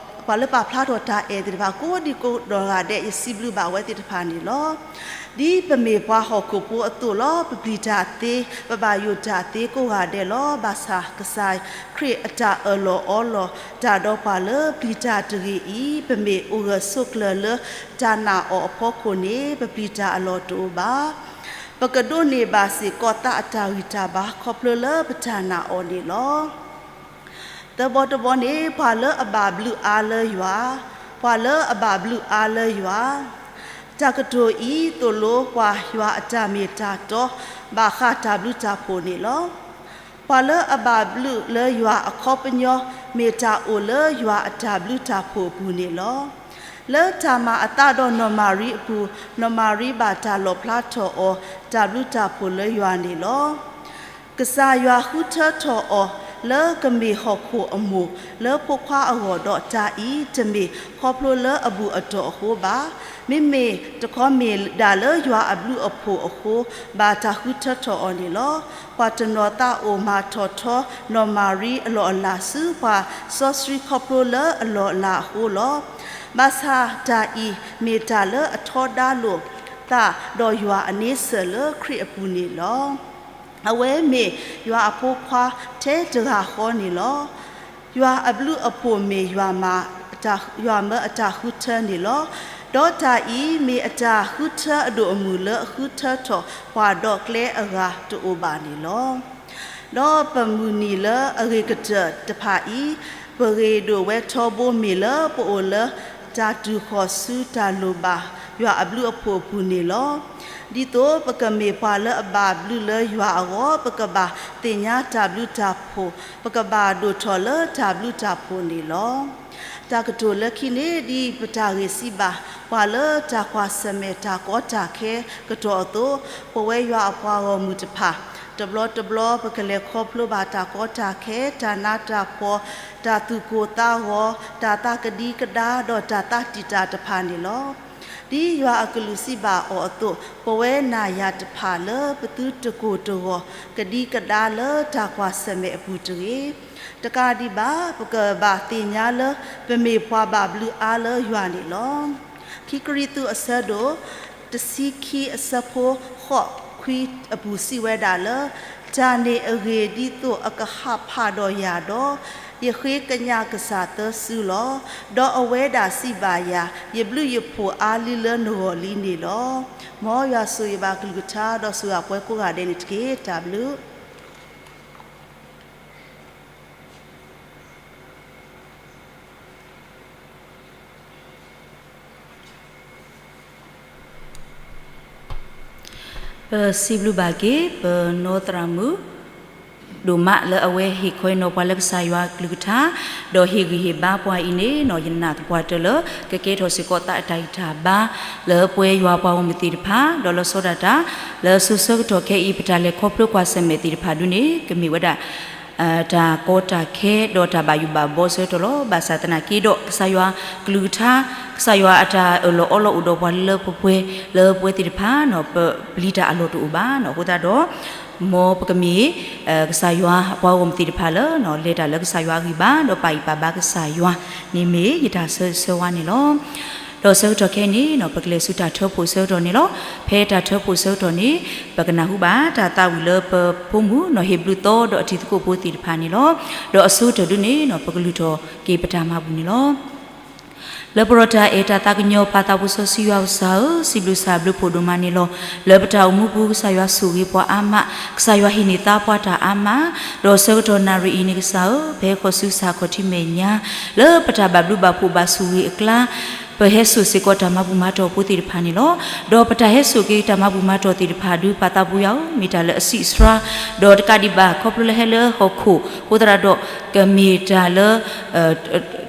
ပှၤလၢပာ်ဖျါထီၣ်တၢ်အဲၣ်သ့ၣ်တဖၣ် ကိးဒံကိးဒီဂၤဒဲး ယစံးဘျုးဘၣ်ဝဲသ့ၣ်တဖၣ်န့ၣ်လီၤ. ဒ်ပမ့ၢ်ပှၤဟီၣ်ခိၣ်ဖိအသိးလီၤ. ပပျံၤတၢ်သ့, ပဘၣ်ယိၣ်တၢ်သ့ကိးဂၤဒဲးလီၤ. ဘၣ်ဆၣ် ကစၢ်ခရံာ်အတၢ်အၢၣ်လီၤအီလီၤတၢ်ဒီးပှၤလၢပျံၤတၢ်တဂ့ၤအံၤ, ပမ့ၢ်အိၣ်ဂၢၢ်ဆိးကျၢၤလၢတၢ်နာ်အီၤအဖီခိၣ်န့ၣ် ပပျံၤတၢ်အလီၢ်တအိၣ်ဘၣ်. ပကဒိးန့ၢ်ဘၣ်စ့ၢ်ကီးသးအတၢ်ဂံၢ်တၢ်ဘါ ခီဖျိလၢပတၢ်နာ်အီၤန့ၣ်လီၤ. သၢဘီတဘီန့ၣ် ပှၤလၢအဘၣ်ဘျုးအါလၢယွၤ, ပှၤလၢအဘၣ်ဘျုးအါလၢယွၤ. တၢ်ကတိၤအံၤ သိၣ်လိပှၤယွၤအတၢ်မ့ၢ်တၢ်တီ ဘၣ်ဃးတၢ်ဘျုးတၢ်ဖှိၣ်န့ၣ်လီၤ. ပှၤလၢအဘၣ်ဘျုးလၢယွၤအခီပညီ မ့ၢ်တၢ်အိၣ်လၢယွၤအတၢ်ဘျုးတၢ်ဖှိၣ်အပူၤန့ၣ်လီၤ. လၢတၢ်မၤအသးဒီးနီၢ်မၤရံအပူၤ, နီၢ်မၤရံဘၣ်တၢ်လီၣ်ဖျါထီၣ်အီၤ တၢ်ဘျုးတၢ်ဖှိၣ်လၢယွၤန့ၣ်လီၤ. ကစၢ်ယွၤဃုထၢထီၣ်အီၤ လၢကမ့ၢ်ဟီၣ်ခိၣ်အမိၢ် လၢဖိခွါအဂီၢ်ဒီး တၢ်အံၤတမ့ၢ်ခီဖျိလၢအဘူၣ်အတီၢ်အဃိဘၣ်. မ့မ့ၢ်တခီမ့ၢ်ဒၣ်လၢယွၤအဘျုးအဖှိၣ်အဃိ ဘၣ်တၢ်ဃုထၢထီၣ်အီၤန့ၣ်လီၤ. ပှၤတနီၤသးအိၣ်မၤထီၣ်ထီ နီၢ်မၤရံအလီၢ်အလၤ ဆူပှၤစီဆှံခီဖျိလၢအလီၢ်အလၤအဃိလီၤ. ဘၣ်ဆၣ်တၢ်အံၤမ့ၢ်တၢ်လၢအထီဒါလိာ်သး ဒီးယွၤအန့ဆၢၣ်လၢခရံာ်အပူၤန့ၣ်လီၤ. အဝဲမ့ၢ်ယွၤအဖိခွါထဲတဂၤဃီန့ၣ်လီၤ. ယွၤအဘျုးအဖှိၣ်မ့ၢ်ယွၤမၤ, ယွၤမၢအတၢ်ဃုထၢန့ၣ်လီၤ. ဒီးတၢ်အံၤမ့ၢ်အတၢ်ဃုထၢအဒိၣ်အမုၢ်လၢအဃုထၢထီၣ်ပှၤဒီးကျဲအဂၤတအိၣ်ဘၣ်န့ၣ်လီၤ. ဒီးပမုၢ်နံၤလၢအဂ့ၤကတၢၢ်တဖၣ်အံၤ, ပဂ့ၤဒိၣ်ဝဲထီဘိမ့ၢ်လၢပအိၣ်လၢတၢ်တူၢ်ဃီၣ်ဆူတၢ်လိၣ်ဘၣ် ယွၤအဘျုးအဖှိၣ်အပူၤန့ၣ်လီၤ. ဒ်သိးပကမ့ၢ်ပှၤလၢအဘၣ်ဘျုးလၢယွၤအဂီၢ် ပကဘၣ်သ့ၣ်ညါတၢ်ဘျုးတၢ်ဖှိၣ်, ပကဘၣ်ဒိၣ်ထီၣ်လၢတၢ်ဘျုးတၢ်ဖှိၣ်န့ၣ်လီၤ. တၢ်ကတိၤလၢခံန့ၣ် ဒ်ပတၢ်ဂ့ၢ်စံးဘၣ် ပှၤလၢတၢ်ကွၢ်ဆၢၣ်မဲာ်တၢ်ကီတၢ်ခဲကတီၢ်အသိး, ပဝဲယွၤအပှၤဂီၢ်မုၢ်တဖၣ် တဘျီတဘျီ ပကလဲၤခီဖျိဘၣ်တၢ်ကီတၢ်ခဲ, တၢ်နးတၢ်ဖှီၣ်, တၢ်သူၣ်ကိၢ်သးဂီၤ, တၢ်သးကဒံကဒါ, ဒီးတၢ်သးတံာ်တာ်တဖၣ်န့ၣ်လီၤ. ဒ်ယွၤအကလူးစံးဘၣ်အီၤအသိး, ပဝဲနၤယၤတဖၣ်လၢပသုတကိၢ်တဂီၤ ကဒံကဒါလၢတၢ်ကွၢ်ဆၢၣ်မဲာ်အပူၤတဂ့ၤ. တကးဒံးဘၣ် ပကဘၣ်သ့ၣ်ညါလၢ ပမ့ၢ်ပှၤဘၣ်ဘျုးအါလၢယွၤန့ၣ်လီၤ. ခံကရံၣ်သူးအဆၢဒိၣ် တဆံခံအဆၢဖိ ဃိးခွံအပူၤစံးဝဲဒၣ်လၢ, တၢ်န့ၣ်အဂ့ၢ်ဒ်သိးအကဟးဖးဒီးယၤဒီး, ယဃ့ကညးကစၢ်သၢစုလီၤ. ဒီးအဝဲဒၣ်စံးဘၣ်ယၤ, ယဘျုးယဖှိၣ်အါလံလၢနဂီၢ်လံန့ၣ်လီၤ. မ်ယွၤဆိၣ်ဂ့ၤဘၣ်ကလုၢ်ကထါ ဒီးဆိၣ်ဂ့ၤပှၤကိးဂၤဒဲးန့ၣ်တက့ၢ်. တၢ်ဘျုး ပစံးဘျုးဘၣ်က့ၤ ပနီၢ်သရၣ်မုၣ် ဒိၣ်မးလၢအဝဲဟ့ၣ်ခီအံၤနီၤပှၤလၢကစၢ်ယွၤကလုၢ်ကထါ, ဒီးဟ့ၣ်ဂံၢ်ဟ့ၣ်ဘါပှၤအံၤန့ၣ်နီၤ ယနာ်သပှၢ်တၢၢ်လၢ ကကဲထီၣ်စ့ၢ်ကီးသးအတၢ်ဂံၢ်တၢ်ဘါ လၢပဝဲယွၤပှၤဂီၢ်မုၢ်သ့ၣ်တဖၣ်, ဒီးလၢစီၤဒၣ်တၢ် လၢစိၤဆၢကတီၢ်ခဲအံၤ ပတၢ်လဲၤခီဖျိကွၢ်ဆၢၣ်မဲာ်သ့ၣ်တဖၣ်ဒုန့ၣ် ကမ့ၢ်ဝဲဒၣ် တၢ်ကီတၢ်ခဲ ဒီးတၢ်ဘၣ်ယိၣ်ဘၣ်ဘီဆၢကတီၢ်လီၤ. ဘၣ်ဆၣ်သနာ်က့ဒီး ကစၢ်ယွၤကလုၢ်ကထါ, ကစၢ်ယွၤအတၢ်အၢၣ်လီၤအီလီၤအိၣ်ဒီးပှၤလၢပှဲၤပှဲၤ လၢပဝဲသ့ၣ်တဖၣ်နီၤ ပပျံၤတၢ်အလီၢ်တအိၣ်ဘၣ်နီၤ. အဃိသတးဒီး မ်ပကမ့ၢ် ကစၢ်ယွၤအပှၤဂီၢ်မုၢ်သ့ၣ်တဖၣ်လၢ လဲၤတၢ်လၢကစၢ်ယွၤအဂံၢ်ဘါ ဒီးပာ်ဂံၢ်ပာ်ဘါကစၢ်ယွၤန့ၣ်မ့ၢ်ယတၢ်ဆၢဂ့ၤဆၢဝါန့ၣ်လီၤ. ဒီးဆၢကတီၢ်ခဲအံၤန့ၣ် ပကလဲၤဆူတၢ်ထၢဖှိၣ်ဆၢကတီၢ်န့ၣ်လီၤ. ဖဲတၢ်ထၢဖှိၣ်ဆၢကတီၢ်န့ၣ် ပကနၢ်ဟူဘၣ်တၢ်သးဝံၣ်လၢပဖိမုၣ်နီၤ ဟ့ၣ်ဘျုးသီဒီးအတံၤသကိးဖိသ့ၣ်တဖၣ်န့ၣ်လီၤ. ဒီးအဆိကတၢၢ်ဒုန့ၣ်နီၤ ပကလုၢ်ထီၣ်က့ၤပတၢ်မၤဘူၣ်န့ၣ်လီၤ. လၢပရီတၢ်အဲၣ်တၢ်သးကညီၤပၢ်သးစီဆှံယွၤကစၢ်ဧၢ, စံးဘျုးကစၢ်ဘျုးဖှိၣ်ဒိၣ်မးန့ၣ်လီၤ. လၢပတၢ်အိၣ်မူပူၤ ကစၢ်ယွၤဆိၣ်ဂ့ၤပှၤအါမး, ကစၢ်ယွၤဟ့ၣ်န့ၢ်သါပှၤတၢ်အါမး, ဒီးဆၢကတီၢ်နၣ်ရံၣ်အံၤန့ၣ်ကစၢ်ဧၢ, ပဟဲဃီၤဆူကစၢ်ခီၣ်ထံးမဲာ်ညါ လၢပတၢ်ဘၣ်ဘျုးဘၣ်ဖှိၣ်ဘၣ်ဆိၣ်ဂ့ၤအကျါ ပဟဲစိာ်စ့ၢ်ကီးတၢ်မၤဘူၣ်မၤတီၢ်ဖိသ့ၣ်တဖၣ်န့ၣ်လီၤ. ဒီးပတၢ်ဟဲစိာ်က့ၤတၢ်မၤဘူၣ်မၤတီၢ်သ့ၣ်တဖၣ်ဒု ပၢ်သးပူၤယွၤဧၢ, မ့ၢ်တၢ်လၢအဆံးအစှၤ, ဒီးတကးဒံးဘၣ် ခီဖျိလၢဟဲလၢဟီၣ်ခိၣ်အဃိသတးဒီး ကမ့ၢ်တၢ်လၢ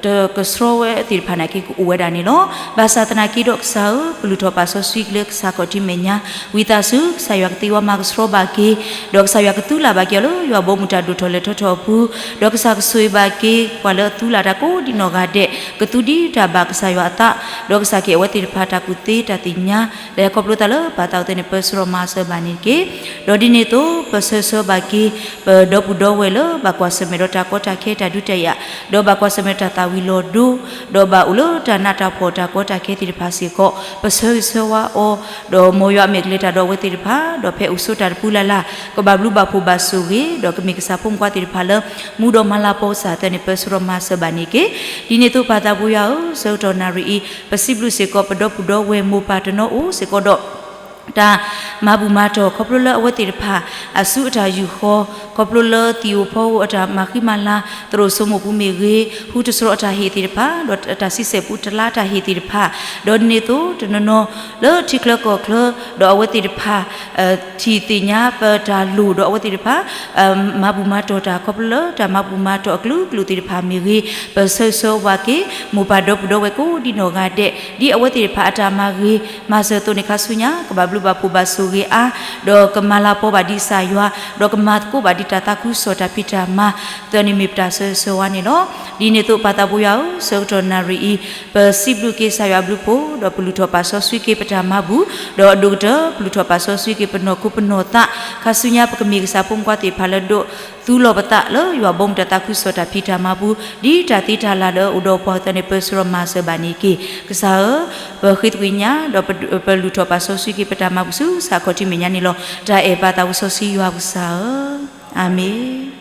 တကဆှီဝဲသ့ၣ်တဖၣ်နာ်က့ ကအိၣ်ဝဲဒၣ်န့ၣ်လီၤ. ဘၣ်ဆၣ်သနာ်က့ဒီးကစၢ်ဧၢ, ပလုၢ်ထီၣ်ပာ်စီဆှံက့ၤလၢကစၢ်ခီၣ်ထံးမဲာ်ညါ, ဝံသးစူၤ ကစၢ်ယွၤကသ့ဝဲမၤကဆှီဘၣ်က့ၤ, ဒီးကစၢ်ယွၤကသူလၢ်ဘၣ်က့ၤအီၤလၢယွၤဘီမုၢ်တၢ်ဒိၣ်ထီၣ်လဲၤထီၣ်ထီၣ်အပူၤ, ဒီးကစၢ်ကဆိၣ်ဂ့ၤဘၣ်က့ၤ ပှၤလၢအသူလၢ်တၢ်ကိးဒံးနီၢ်ဂၤဒဲး, ကသူဒံးတၢ်ဘၣ်ကစၢ်ယွၤအသး, ဒီးကစၢ်ကဟ့ၣ်အဝဲသ့ၣ်တဖၣ်တၢ်ကူၣ်သ့တၢ်သ့ၣ်ညါ လၢဟဲခီဖျိသးလၢပၢ်သးအိၣ်သ့ၣ်န့ၣ် ပၢဆှၢဒီးမၤစၢၤဘၣ်န့ၣ်တက့ၢ်. ဒီးဒ်န့ၣ်အသိး ပဆၢဂ့ၤဆၢဝါဘၣ်က့ၤ ပဒီပုၢ်ဒီဝဲၢ်လၢဘၣ်ကွၢ်ဆၢၣ်မဲာ်ဒီးတၢ်ကီတၢ်ခဲတၢ်ဒုးတၢ်ယၤ, ဒီးဘၣ်ကွၢ်ဆၢၣ်မဲာ်တၢ်သၣ်ဝံၤလီၤဒိ, ဒီးဘၣ်အိၣ်လၢတၢ်နးတၢ်ဖှီၣ်တၢ်ကီတၢ်ခဲသ့ၣ်တဖၣ်စ့ၢ်ကီး, ပဆၢဂ့ၤဆၢဝါအီၤ, ဒီးမ်ယွၤအမဲာ်ကလဲၤတၢ်ဒီးအဝဲသ့ၣ်တဖၣ်, ဒီးဖဲအိၣ်ဆိးတၢ်တပူၤလၢ်လၢ် ကဘၣ်ဘျုးဘၣ်ဖှိၣ်ဘၣ်ဆိၣ်ဂ့ၤ, ဒီးကမ့ၢ်ကစၢ်ဖိမုၣ်ဖိခွါသ့ၣ်တဖၣ်လၢ မူဒီးမၤလၤကပီၤကစၢ်အသးန့ၣ် ပၢဆှၢဒီးမၤစၢၤဘၣ်န့ၣ်တက့ၢ်. ဒ်န့ၣ်အသိးပၢ်သးပူၤယွၤဧၢ, ဆၢကတီၢ်နၣ်ရံၣ်အံၤ ပစံးဘျုးစ့ၢ်ကီးပဒီပုၢ်ဒီဝဲၢ်မိၢ်ပၢ်တနီၤအိၣ်စ့ၢ်ကီးဒီး တၢ်မၤဘူၣ်မၤတီၢ် ခီဖျိလၢအဝဲသ့ၣ်တဖၣ် အစုအတၢ်ယူာ်ဃီ, ခီဖျိလၢသံၣ်ဧိၤဖီဧိၤအတၢ်မၤဃံမၤလၤ, သရိာ်စိမိၢ်ပူၤမ့ၢ်ဂ့ၤ, ဟူတစရီအတၢ်ဟ့ၣ်သ့ၣ်တဖၣ်, ဒီးတၢ်ဆံဆဲၣ်ပူၤတလါတၢ်ဟ့ၣ်သ့ၣ်တဖၣ်, ဒီးဒ်န့ၣ်အသိးတနီၤနီၤ လၢထံချၢကီၢ်ချၢ, ဒီးအဝဲသ့ၣ်တဖၣ် ထံၣ်သ့ၣ်ညါပတၢ်လိၣ်ဒီးအဝဲသ့ၣ်တဖၣ် မၤဘူၣ်မၤတီၢ်တၢ် ခီဖျိလၢတၢ်မၤဘူၣ်မၤတီၢ်အကလုာ်ကလုာ်သ့ၣ်တဖၣ်မ့ၢ်ဂ့ၤ, ပဆၢဂ့ၤဆၢဝါက့ၤ မိၢ်ပၢ်ဒီပုၢ်ဒီဝဲၢ်ကိးဒံးနီၢ်ဂၤဒဲး, ဒ်အဝဲသ့ၣ်တဖၣ်အတၢ်မၤဂ့ၤမၤစၢၤအသိးန့ၣ် ခါဆူညါ ကဘၣ်ဘျုးဘၣ်ဖှိၣ်ဘၣ်ဆိၣ်ဂ့ၤအါ, ဒီးကမၤလၤကပီၤဘၣ်ဒံးကစၢ်ယွၤ, ဒီးကမၤသကိးဘၣ်ဒံးတၢ်သးခုကစီၣ်တၢ်ဖံးတၢ်မၤ သၢန့ၣ်မ့ၢ်ပတၢ်ဆၢဂ့ၤဆၢဝါန့ၣ်လီၤ. ဒ်န့ၣ်အသိးပၢ်သးပူၤယွၤဧၢ, ဆၢကတီၢ်နၣ်ရံၣ်အံၤ ပစံးဘျုးက့ၤကစၢ်ယွၤအဘျုးဖှိၣ်, ဒီးပလုၢ်ထီၣ်ပာ်စီဆှံက့ၤပတၢ်မၤဘူၣ်, ဒီးအဒိၣ်ကတၢၢ် ပလုၢ်ထီၣ်ပာ်စီဆှံက့ၤပနီၢ်ခိပနီၢ်သး, ခါဆူညါပကမ့ၢ်ကစၢ်ဖိမုၣ်ဖိခွါသ့ၣ်တဖၣ်လၢဒိးသူလီၤပသးလၢယွၤဘီမုၢ်တၢ်သးခုကစီၣ်တၢ်ဖံးတၢ်မၤပူၤ, ဒ်တၢ်သ့တၢ်လၢ်လၢအအိၣ်ဒီးပှၤအသိးန့ၣ် ပၢဆှၢဒီးမၤစၢၤဘၣ်န့ၣ်တက့ၢ်. ကစၢ်ဧၢ, ပဃ့သကွံာ်ညါ, ဒီးပလုၢ်ထီၣ်ပာ်စီဆှံက့ၤပတၢ်မၤဘူၣ်ဆူကစၢ်ခီၣ်ထံးမဲာ်ညါန့ၣ်လီၤ. တၢ်အဲၣ်ပၢ်သးစီဆှံယွၤပကစၢ်ဧၢ, အၤမ့ၣ်.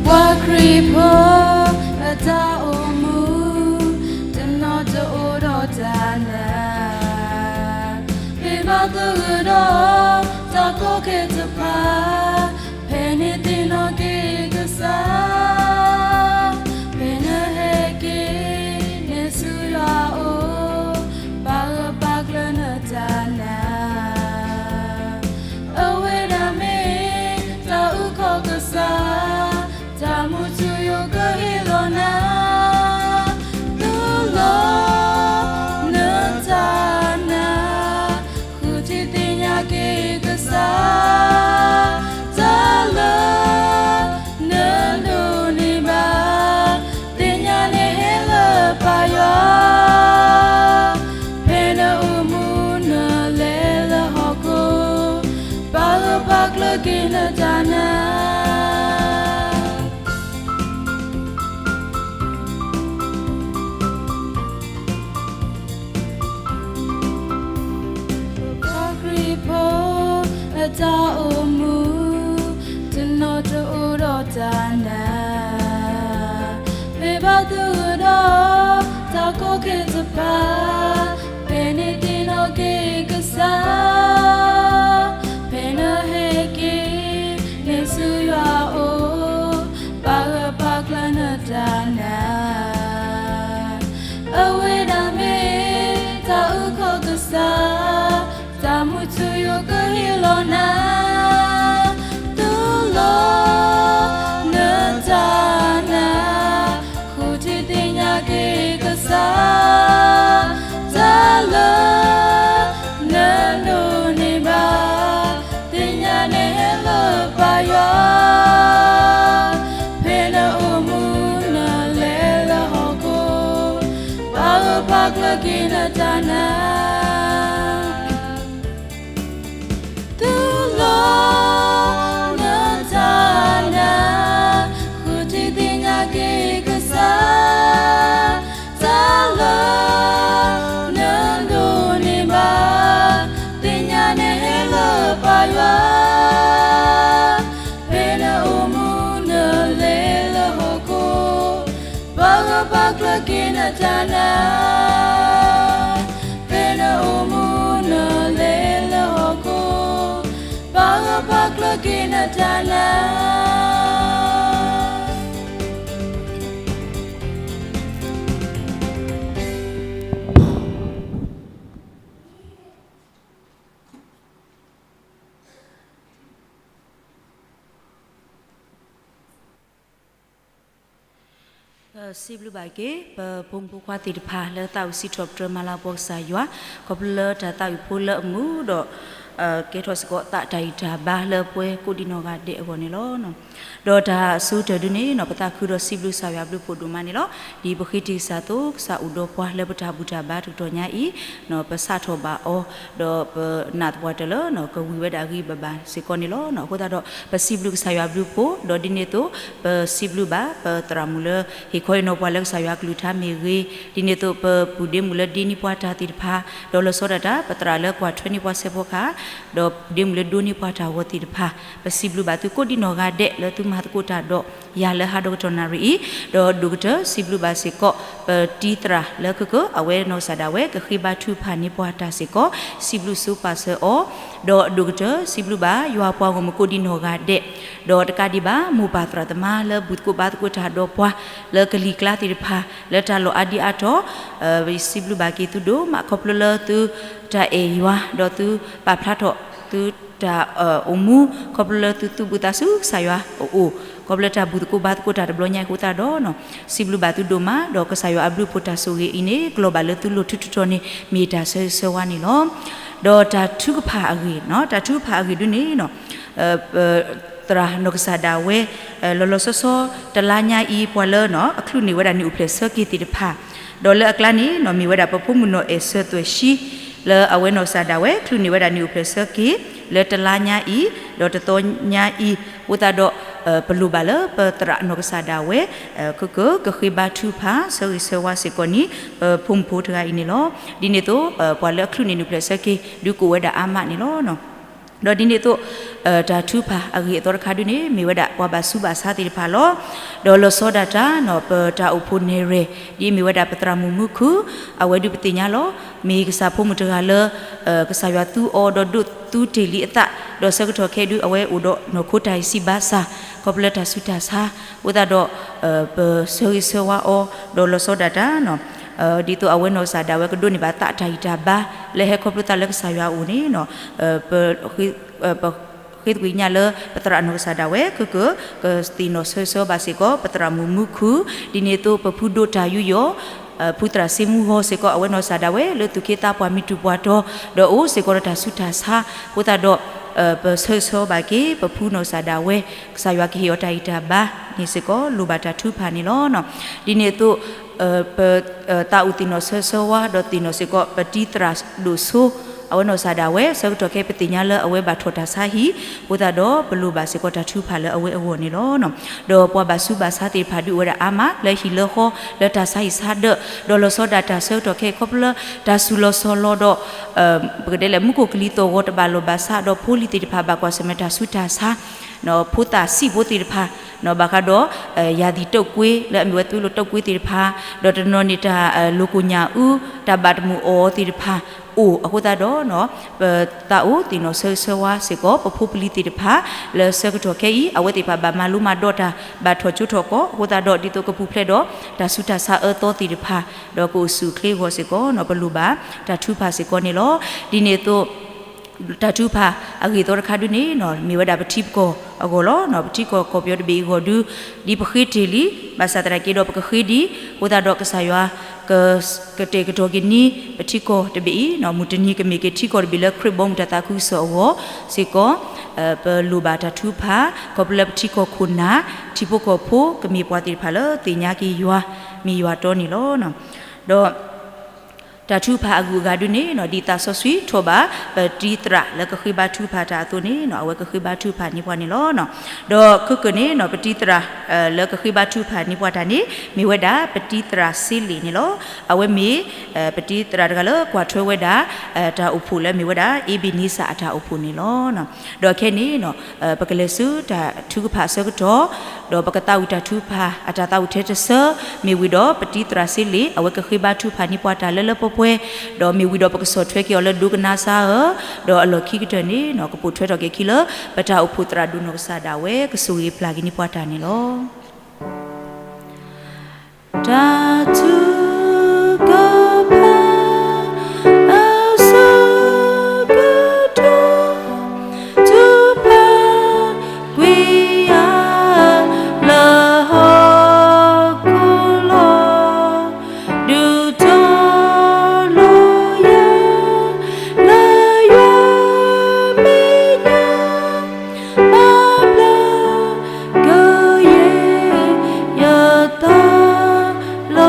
ပပှၤခရံာ်ဖိ အတၢ်အိၣ်မူ တနီၤတအိၣ်ဒီးတၢ်နာ်, မ့ၢ်ဘၣ်သဂၢၢ်ဒီး တၢ်ကီခဲတဖၣ်, ဖဲန့ၣ်သ့ၣ်နီၣ်က့ၤကစၢ်, ဖဲနဟဲက့ၤ နဆူယွၤအအိၣ်, ပာ်ဂၢၢ်ပာ်ကျၢၤနတၢ်နာ်, အဝဲဒၣ်မ့ၢ် တၢ်အုၣ်ကီၤကစၢ်, တၢ်မူထူယိာ်ကဟ့ၣ်လီၤနၤ, တူၢ်လိာ် နတၢ်နာ်, ဃုထံၣ်သ့ၣ်ညါက့ၤကစၢ်, တၢ်လၢ နဒိးန့ၢ်ဘၣ်, သ့ၣ်ညါနဟဲလၢပၢ်ယွၤ, ဖဲနအိၣ်မူနလဲၤလၢဟီၣ်ခိၣ်, ပာ်ဂၢၢ်ပာ်ကျၢၤက့ၤနတၢ်နာ်. ပပှၤခရံာ်ဖိ အတၢ်အိၣ်မူ တနီၤတအိၣ်ဒီးတၢ်နာ်, မ့ၢ်ဘၣ်သဂၢၢ်ဒီး တၢ်ကီခဲတဖၣ်, ဖဲန့ၣ်သ့ၣ်နီၣ်က့ၤကစၢ်, ဖဲနဟဲက့ၤ နဆူယွၤအအိၣ်, ပာ်ဂၢၢ်ပာ်ကျၢၤနတၢ်နာ်, အဝဲဒၣ်မ့ၢ် တၢ်အုၣ်ကီၤကစၢ်, တၢ်မူထူယိာ်ကဟ့ၣ်လီၤနၤ, တူၢ်လိာ် နတၢ်နာ်, ဃုထံၣ်သ့ၣ်ညါက့ၤကစၢ်, တၢ်လၢ နဒိးန့ၢ်ဘၣ်, သ့ၣ်ညါနဟဲလၢပၢ်ယွၤ, ဖဲနအိၣ်မူနလဲၤလၢဟီၣ်ခိၣ်, ပာ်ဂၢၢ်ပာ်ကျၢၤက့ၤနတၢ်နာ်, တူၢ်လိာ် နတၢ်နာ်, ဃုထံၣ်သ့ၣ်ညါက့ၤကစၢ်, တၢ်လၢ နဒိးန့ၢ်ဘၣ်, သ့ၣ်ညါနဟဲလၢပၢ်ယွၤ, ဖဲနအိၣ်မူနလဲၤလၢဟီၣ်ခိၣ်, ပာ်ဂၢၢ်ပာ်ကျၢၤက့ၤနတၢ်နာ်, ဖဲနအိၣ်မူနလဲၤလၢဟီၣ်ခိၣ်, ပာ်ဂၢၢ်ပာ်ကျၢၤက့ၤနတၢ်နာ်. ပစံးဘျုးဘၣ်က့ၤ ပဖိမုၣ်ဖိခွါသ့ၣ်တဖၣ်လၢသးဝံၣ်စံးထီၣ်ပတြၢၤမၤလၤကပီၤကစၢ်ယွၤ, ခီဖျိလၢတၢ်သးဝံၣ်ဖိလၢအမုာ်ဒီး ကဲထီၣ်စ့ၢ်ကီးသးတၢ်ဂံၢ်တၢ်ဘါလၢပှၤကိးဒံနီၢ်ဂၤဒဲးအဂီၢ်န့ၣ်လီၤ. ဒီးတၢ်အဆိကတၢၢ်ဒုန့ၣ် ပသးခုဒီးစံးဘျုးကစၢ်ယွၤဘျုးဖှိၣ်ဒိၣ်မးန့ၣ်လီၤ. ဒ်ပဃ့တံၢ်ကစၢ်အသိး ကစၢ်အိၣ်ဒီးပှၤလၢပတၢ်ဘူၣ်တၢ်ဘါတကတီၢ်ညါအံၤ, ပစးထီၣ်ဘၣ်အီၤ, ဒီးပနာ်သပှၢ်တၢၢ်လၢ ကဝံၤဝဲဒၣ်ဂံၢ်ဘၣ်ဘၣ်စ့ၢ်ကီးန့ၣ်လီၤ. အဃိသတးဒီး ပစံးဘျုးကစၢ်ယွၤဘျုးဖှိၣ်, ဒီးဒ်န့ၣ်အသိး ပစံးဘျုးဘၣ်ပသရၣ်မုၣ်လၢ ဟ့ၣ်ခီဟ့ၣ်နီၤပှၤလၢကစၢ်ယွၤအကလုၢ်ကထါမ့ၢ်ဂ့ၤ, ဒ်န့ၣ်အသိး ပပုၢ်ဒ့မုၣ်လၢဒ့န့ၢ်ပှၤတၢ်သ့ၣ်တဖၣ်, ဒီးလီၤဆီဒၣ်တၢ် ပသရၣ်လၢကွၢ်ထွဲန့ၢ်ပှၤဆဲးဖိခါ, ဒီးဒ့မုၣ်လၢဒိးန့ၢ်ပှၤတၢ်ဂီၤသ့ၣ်တဖၣ်, ပစံးဘျုးဘၣ်သုကိးဒံနီၢ်ဂၤဒဲးလၢသုမၤသကိးတၢ်ဒီးယၤလၢဟးဒီကတီၢ်နၣ်ရံၣ်အံၤ, ဒီးဒိၣ်ကတၢၢ်စံးဘျုးဘၣ်စ့ၢ်ကီး ပတံၤသရၣ်လၢခဲကၢၢ် အဝဲနီၢ်ကစၢ်ဒၣ်ဝဲ ကဃ့ဘါထုကဖၣ်န့ၢ်ပှၤတၢ်စ့ၢ်ကီး, စံးဘျုးဆိပာ်စၢၤအီၤ, ဒီးဒိၣ်ကတၢၢ်စံးဘျုးဘၣ်ယွၤပှၤဂီၢ်မုၢ်ကိးဒံနီၢ်ဂၤဒဲး ဒီးတကးဒံးဘၣ် မိၢ်ပၢ်သရၣ်သမါလၢဘူၣ်သကိးဘါသကိးတၢ်ဒီးပှၤ လၢကလံၤကျါသ့ၣ်တဖၣ် လၢတၢ်လီၢ်အါဒံအါတီၤ, ယစံးဘျုးဘၣ်က့ၤသုဒိၣ်မးခီဖျိလၢသုတၢ်အဲၣ်ယွၤ ဒီးသုပာ်ဖျါထီၣ်သုတၢ်အိၣ်မူ ခီဖျိလၢသုသူၣ်ဘှံးသးစူၤကစၢ်ယွၤအအိၣ်, ခီဖျိလၢတၢ်ဘူၣ်သကိးဘါသကိးတၢ်တဘျီညါအံၤအဃိသတးဒီး စံးဘျုးဘၣ်သုဒိၣ်မး ဒီးကစၢ်ယွၤအဘျုးအဖှိၣ်တၢ်ဆိၣ်ဂ့ၤအံၤန့ၣ် ကျီၢ်ဘၣ်လၢသုလိၤထူးထူးတီၤန့ၣ် မ့ၢ်တၢ်ဆၢဂ့ၤဆၢဝါန့ၣ်လီၤ. ဒီးတၢ်ထုကဖၣ်အဂ့ၢ်, တၢ်ထုကဖၣ်အဂ့ၢ်ဒုန့ၣ် သရၣ်နီၢ်ကစၢ်ဒၣ်ဝဲ လီၤလီၤဆီဆီ တလါညါအံၤ ပှၤလၢအချုးန့ၢ်ဝဲဒၣ်နံၣ်အိၣ်ဖျဲၣ်ဆၢက့ၤသ့ၣ်တဖၣ်, ဒီးလၢအကျါန့ၣ် မ့ၢ်ဝဲဒၣ်ပဖိမုၣ်နီၢ်အဲၣ်စၢၤသွဲၣ်ဆှံ လၢအဝဲနီၢ်ကစၢ်ဒၣ်ဝဲ ချုးန့ၢ်ဝဲဒၣ်နံၣ်အိၣ်ဖျဲၣ်ဆၢက့ၤ လၢတလါညါအံၤ ဒီးတသီညါအံၤ, အဃိသတးဒီး ပလိၣ်ဘၣ်လၢပသရၣ်နီၢ်ကစၢ်ဒၣ်ဝဲ ကကဃ့ဘါထုကဖၣ် ဆၢဂ့ၤဆၢဝါစ့ၢ်ကီးန့ၣ် ပဖိမုၣ်ဖိတဂၤအံၤန့ၣ်လီၤ. ဒ်န့ၣ်အသိး ပှၤလၢအချုးန့ၢ်နံၣ်အိၣ်ဖျဲၣ်ဆၢက့ၤ ဒုးကိးဝဲဒၣ်အါမးန့ၣ်လီၤ. ဒီးဒ်န့ၣ်အသိး တၢ်ထုကဖၣ်အဂ့ၢ်အသီတခါဒုန့ၣ် မ့ၢ်ဝဲဒၣ်ပှၤဘၣ်ဆူးဘၣ်ဆါသ့ၣ်တဖၣ်လီၤ. ဒီးလီၤဆီဒၣ်တၢ် ပတၢ်အိၣ်ဖှိၣ်နဲၣ်ရွဲၣ် ဒ်အမ့ၢ်ဝဲဒၣ်ပသရၣ်မုၣ်မူခိၣ် အဝဲဒုးပသ့ၣ်ညါလီၤ. မ့ၢ်ကစၢ်ဖိမုၣ်တဂၤလၢ ကစၢ်ယွၤသူအီၤဒီးဒိးသူတ့ၢ်လံအသး, ဒီးဆၢကတီၢ်ခဲအံၤဒု အဝဲအိၣ်ဒီးနီၢ်ခိတၢ်အံၤစံးဘၣ်ဆၣ် ခီဖျိလၢတၢ်ဆူးတၢ်ဆါ, အဃိသတးဒီး ပဆၢဂ့ၤဆၢဝါအီၤ ဒီးလီၤဆီဒၣ်တၢ် ဒ်သိးအဝဲနီၢ်ကစၢ်ဒၣ်ဝဲကဒိးန့ၢ်ဘၣ်သးတၢ်ဂံၢ်တၢ်ဘါ လၢဟဲခီဖျိသးလၢကစၢ်ယွၤအအိၣ်န့ၣ် ပ ပဃ့သကွံာ်ညါလၢ ပသရၣ်နီၢ်ကစၢ်ဒၣ်ဝဲ ကက ကသ့ၣ်နီၣ်ဆၢဂ့ၤဆၢဝါဘၣ်စ့ၢ်ကီး ပသရၣ်မုၣ်မူခိၣ်, ဒ်န့ၣ်အသိး ပဖုဒိၣ်တၢ်ယူးယီၣ် ဖုသရၣ်စ့မူဂီၤစ့ၢ်ကီး အဝဲနီၢ်ကစၢ်ဒၣ်ဝဲ လၢသူၣ်က့သးပှၢ်မုၢ်တူၢ်ပှၢ်တီၤ ဒီးအိၣ်စ့ၢ်ကီးဒီးတၢ်ဆူးတၢ်ဆါ, အဃိသတးဒီး ပဆၢဂ့ၤဆၢဝါဘၣ်က့ၤ ပဖုနီၢ်ကစၢ်ဒၣ်ဝဲ ကစၢ်ယွၤကဟ့ၣ်အီၤတၢ်ဂံၢ်တၢ်ဘါန့ၣ်စ့ၢ်ကီး လိၣ်ဘၣ်တၢ်ထုကဖၣ်န့ၣ်လီၤ. ဒ်န့ၣ်အသိး ပ သးအိၣ်သ့ၣ်နီၣ်ဆၢဂ့ၤဆၢဝါ ဒီးသ့ၣ်နီၣ်စ့ၢ်ကီး ပတံၤသရၣ်ဒိၣ်စိ အဝဲနီၢ်ကစၢ်ဒၣ်ဝဲ ဆၢကတီၢ်ခဲအံၤပသ့ၣ်ညါလၢအဝဲဘၣ်ထီၣ်တၢ်ဆါဟံၣ်, အဃိသတးဒီး ပလိၣ်ဘၣ်စ့ၢ်ကီးတၢ်ထုကဖၣ်လၢအဝဲအဂီၢ်န့ၣ်လီၤ. ဒီးပှၤဘၣ်ဆူးဘၣ်ဆါသ့ၣ်တဖၣ်ဒုးအိၣ်ဝဲဒၣ်အါမး လၢဟံၣ်လၢဃီ လၢတၢ်ဆါဟံၣ်ဆါဒၢး, ဒီးလီၤဆီဒၣ်တၢ်ဆၢကတီၢ်ခဲအံၤ ခီဖျိလၢတၢ်စူၤလီၤဆီလီၤဒီး ပကတဲလဲၣ် မူခိၣ်ကလံၤသီၣ်ဂီၤတဘၣ်လီၢ်ဘၣ်စး ဒီးဖိလံၤသ့ၣ်တဖၣ်ဘၣ်ကွၢ်ဆၢၣ်မဲာ်တၢ်ဆူးတၢ်ဆါ, ဖိသၣ်ဆံးဖိသ့ၣ်တဖၣ် ဘၣ်ဃးဒီး ယၤသံၣ်တုပ်ကွေး လၢအမ့ၢ်ဝဲသွေးလွှတ်တုပ်ကွေးသ့ၣ်တဖၣ်, ဒီးတနီၤန့ၣ်တၢ်လိၤကိၣ်ညၣ်အူ တၢ်ဘၣ်တမုာ်အီၤသ့ၣ်တဖၣ်အိၣ်အဃိသတးဒီး ပသးအိၣ်သ့ၣ်နီၣ်ဆၢဂ့ၤဆၢဝါစ့ၢ်ကီး ပဖိပလံၤသ့ၣ်တဖၣ် လၢဆၢကတီၢ်ခဲအံၤ အဝဲသ့ၣ်တဖၣ်ဘၣ်မၤလိမၤဒိးတၢ် ဘၣ်ထီၣ်ကၠိထီၣ်ကီးအဃိသတးဒီး ဒ်သိးကပူၤဖျဲးဒီး တၢ်ဆူးတၢ်ဆါအၢသီသ့ၣ်တဖၣ် ဒီးကအိၣ်ဆူၣ်အိၣ်ချ့အဂီၢ်စ့ၢ်ကီး ပလိၣ်ဘၣ်တၢ်ထုကဖၣ်စ့ၢ်ကီးန့ၣ်လီၤ. ဒ်န့ၣ်အသိး တၢ်ထုကဖၣ်အဂ့ၢ်အသီတခါဒုန့ၣ် မ့ၢ်ဝဲဒၣ်ပထံပကီၢ်အဂီၢ်လီၤ. ပထံကီၢ်ကီၢ်ပယီၤတဘ့ၣ်အံၤအဂီၢ်ဒု ဒ်ပဃ့တ့ၢ်လံ ဘၣ်ဆၣ်သနာ်က့ဒီးပကဃ့ဒံး အဃိသတးဒီးကစၢ်ယွၤ က ကတဲာ်ကတီၤက့ၤန့ၢ် ပထံကီၢ်တဘ့ၣ်အံၤ မုၢ်တနံၤကမ့ၢ်က့ၤထံကီၢ်တဘ့ၣ်လၢခရံာ်ဘီမုၢ်တၢ်သးခုကစီၣ်အဂီၢ်စ့ၢ်ကီး ပလိၣ်ဘၣ်တၢ်ထုကဖၣ် ခီဖျိလၢပထံကီၢ်ခိၣ်နၢ် ထံဖိကီၢ်ဖိကမ့ၢ်ပှၤသ့ၣ်တဖၣ်လၢသ့ၣ်ညါက့ၤယွၤ မ့ၢ်ယွၤတီန့ၣ်လီၤ. ဒီး တၢ်ထုကဖၣ်အဂုၤအဂၤဒုန့ၣ် ဒ်သးစီဆှံထိးဘၣ် ပတံၤသရၣ်လၢကဃ့ဘါထုကဖၣ်တၢ်အသိးန့ၣ် အဝဲကဃ့ဘါထုကဖၣ်န့ၢ်ပှၤန့ၣ်လီၤ. ဒီးခဲကနံၣ်န့ၣ် ပတံၤသရၣ် လၢကဃ့ဘါထုကဖၣ်န့ၢ်ပှၤတၢ်န့ၣ် မ့ၢ်ဝဲဒၣ်ပတံၤသရၣ်စ့လ့ၣ်န့ၣ်လီၤ. အဝဲမ့ၢ် ပတံၤသရၣ်တဂၤလၢကွၢ်ထွဲဝဲဒၣ် တၢ်အိၣ်ဖှိၣ်လၢအမ့ၢ်ဝဲဒၣ် အ့ဘ့ၣ်န့စၢ်အတၢ်အိၣ်ဖှိၣ်န့ၣ်လီၤ. ဒီးခဲအံၤန့ၣ် ပကလဲၤဆူတၢ်ထုကဖၣ်အဆၢကတီၢ် ဒီးပကသးဝံၣ်တၢ်ထုကဖၣ်အတၢ်သးဝံၣ်ထဲတဆၢ မ့ၢ်ဝံၤဒီးပတံၤသရၣ်စ့လ့ၣ် အဝဲကဃ့ဘါထုကဖၣ်န့ၢ်ပှၤတၢ်လၢလၢပှဲၤပှဲၤ ဒီးမ့ၢ်ဝံၤဒီးပကဆီၣ်ထွဲက့ၤအီၤလၢဒိကနါစါဧၢ, ဒီးအလီၢ်ခံကတၢၢ်န့ၣ် ကပိာ်ထွဲထီၣ်က့ၤအခံလၢ ပတၢ်အိၣ်ဖှိၣ်သရၣ်ဒိၣ်နီၢ်ကစၢ်ဒၣ်ဝဲ ကဆိၣ်ဂ့ၤပျၢ်က့ၤန့ၢ်ပှၤတၢ်န့ၣ်လီၤ. တၢ်ထုကဖၣ် အဆိကတၢၢ် ထုကဖၣ်ကွံာ်ယၤလၢဟီၣ်ခိၣ်လီၤ, ဒုးတီလိၤယၤ လၢယွၤမဲာ်ညါ ပာ်ဘျါကယဲၢ်ယသးလီၤ.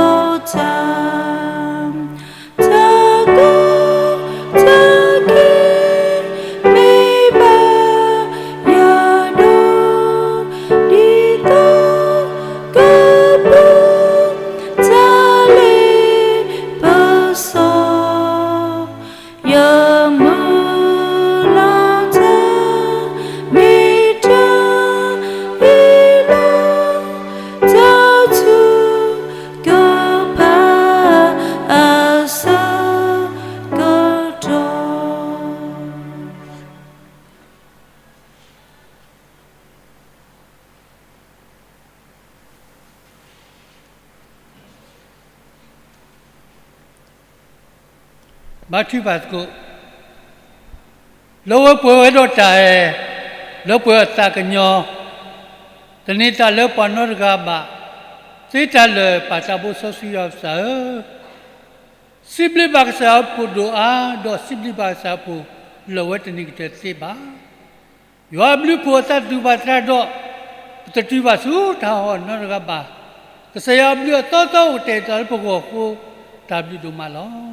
ဘါထုကဖၣ်သကိး, လၢဝဲပှဲၤဝဲဒီးတၢ်အဲၣ်, လၢပှဲၤအသးကညီၤ, သန့ၤသးလၢပှၤနီတဂၤဘၣ်, သ့တၢ်လၢာ်ပာ်သးဘိစီဆှံယွၤပကစၢ်ဧၢ, စံးဘျုးဘၣ်ကစၢ်ယွၤအဖိဒိၣ်အါ, ဒီးစံးဘျုးဘၣ်ကစၢ်အဖိ, လၢာ်ဝဲတန့ၢ်ကတၢၢ်တသ့ဘၣ်. ယွၤအဘျုးအဖှိၣ်အသးတတူာ်ဘၣ်သရၣ်ဒီး, ပတတုၤဘၣ်ဆူတၢ်ဟီၣ်နီတဂၤဘၣ်. ကစၢ်ယွၤအဘျုးအသီသီအိၣ်ကတဲာ်ကတီၤလၢပဂီၢ်အဃိ, တၢ်ဘျုးဒိၣ်မးလီၤ.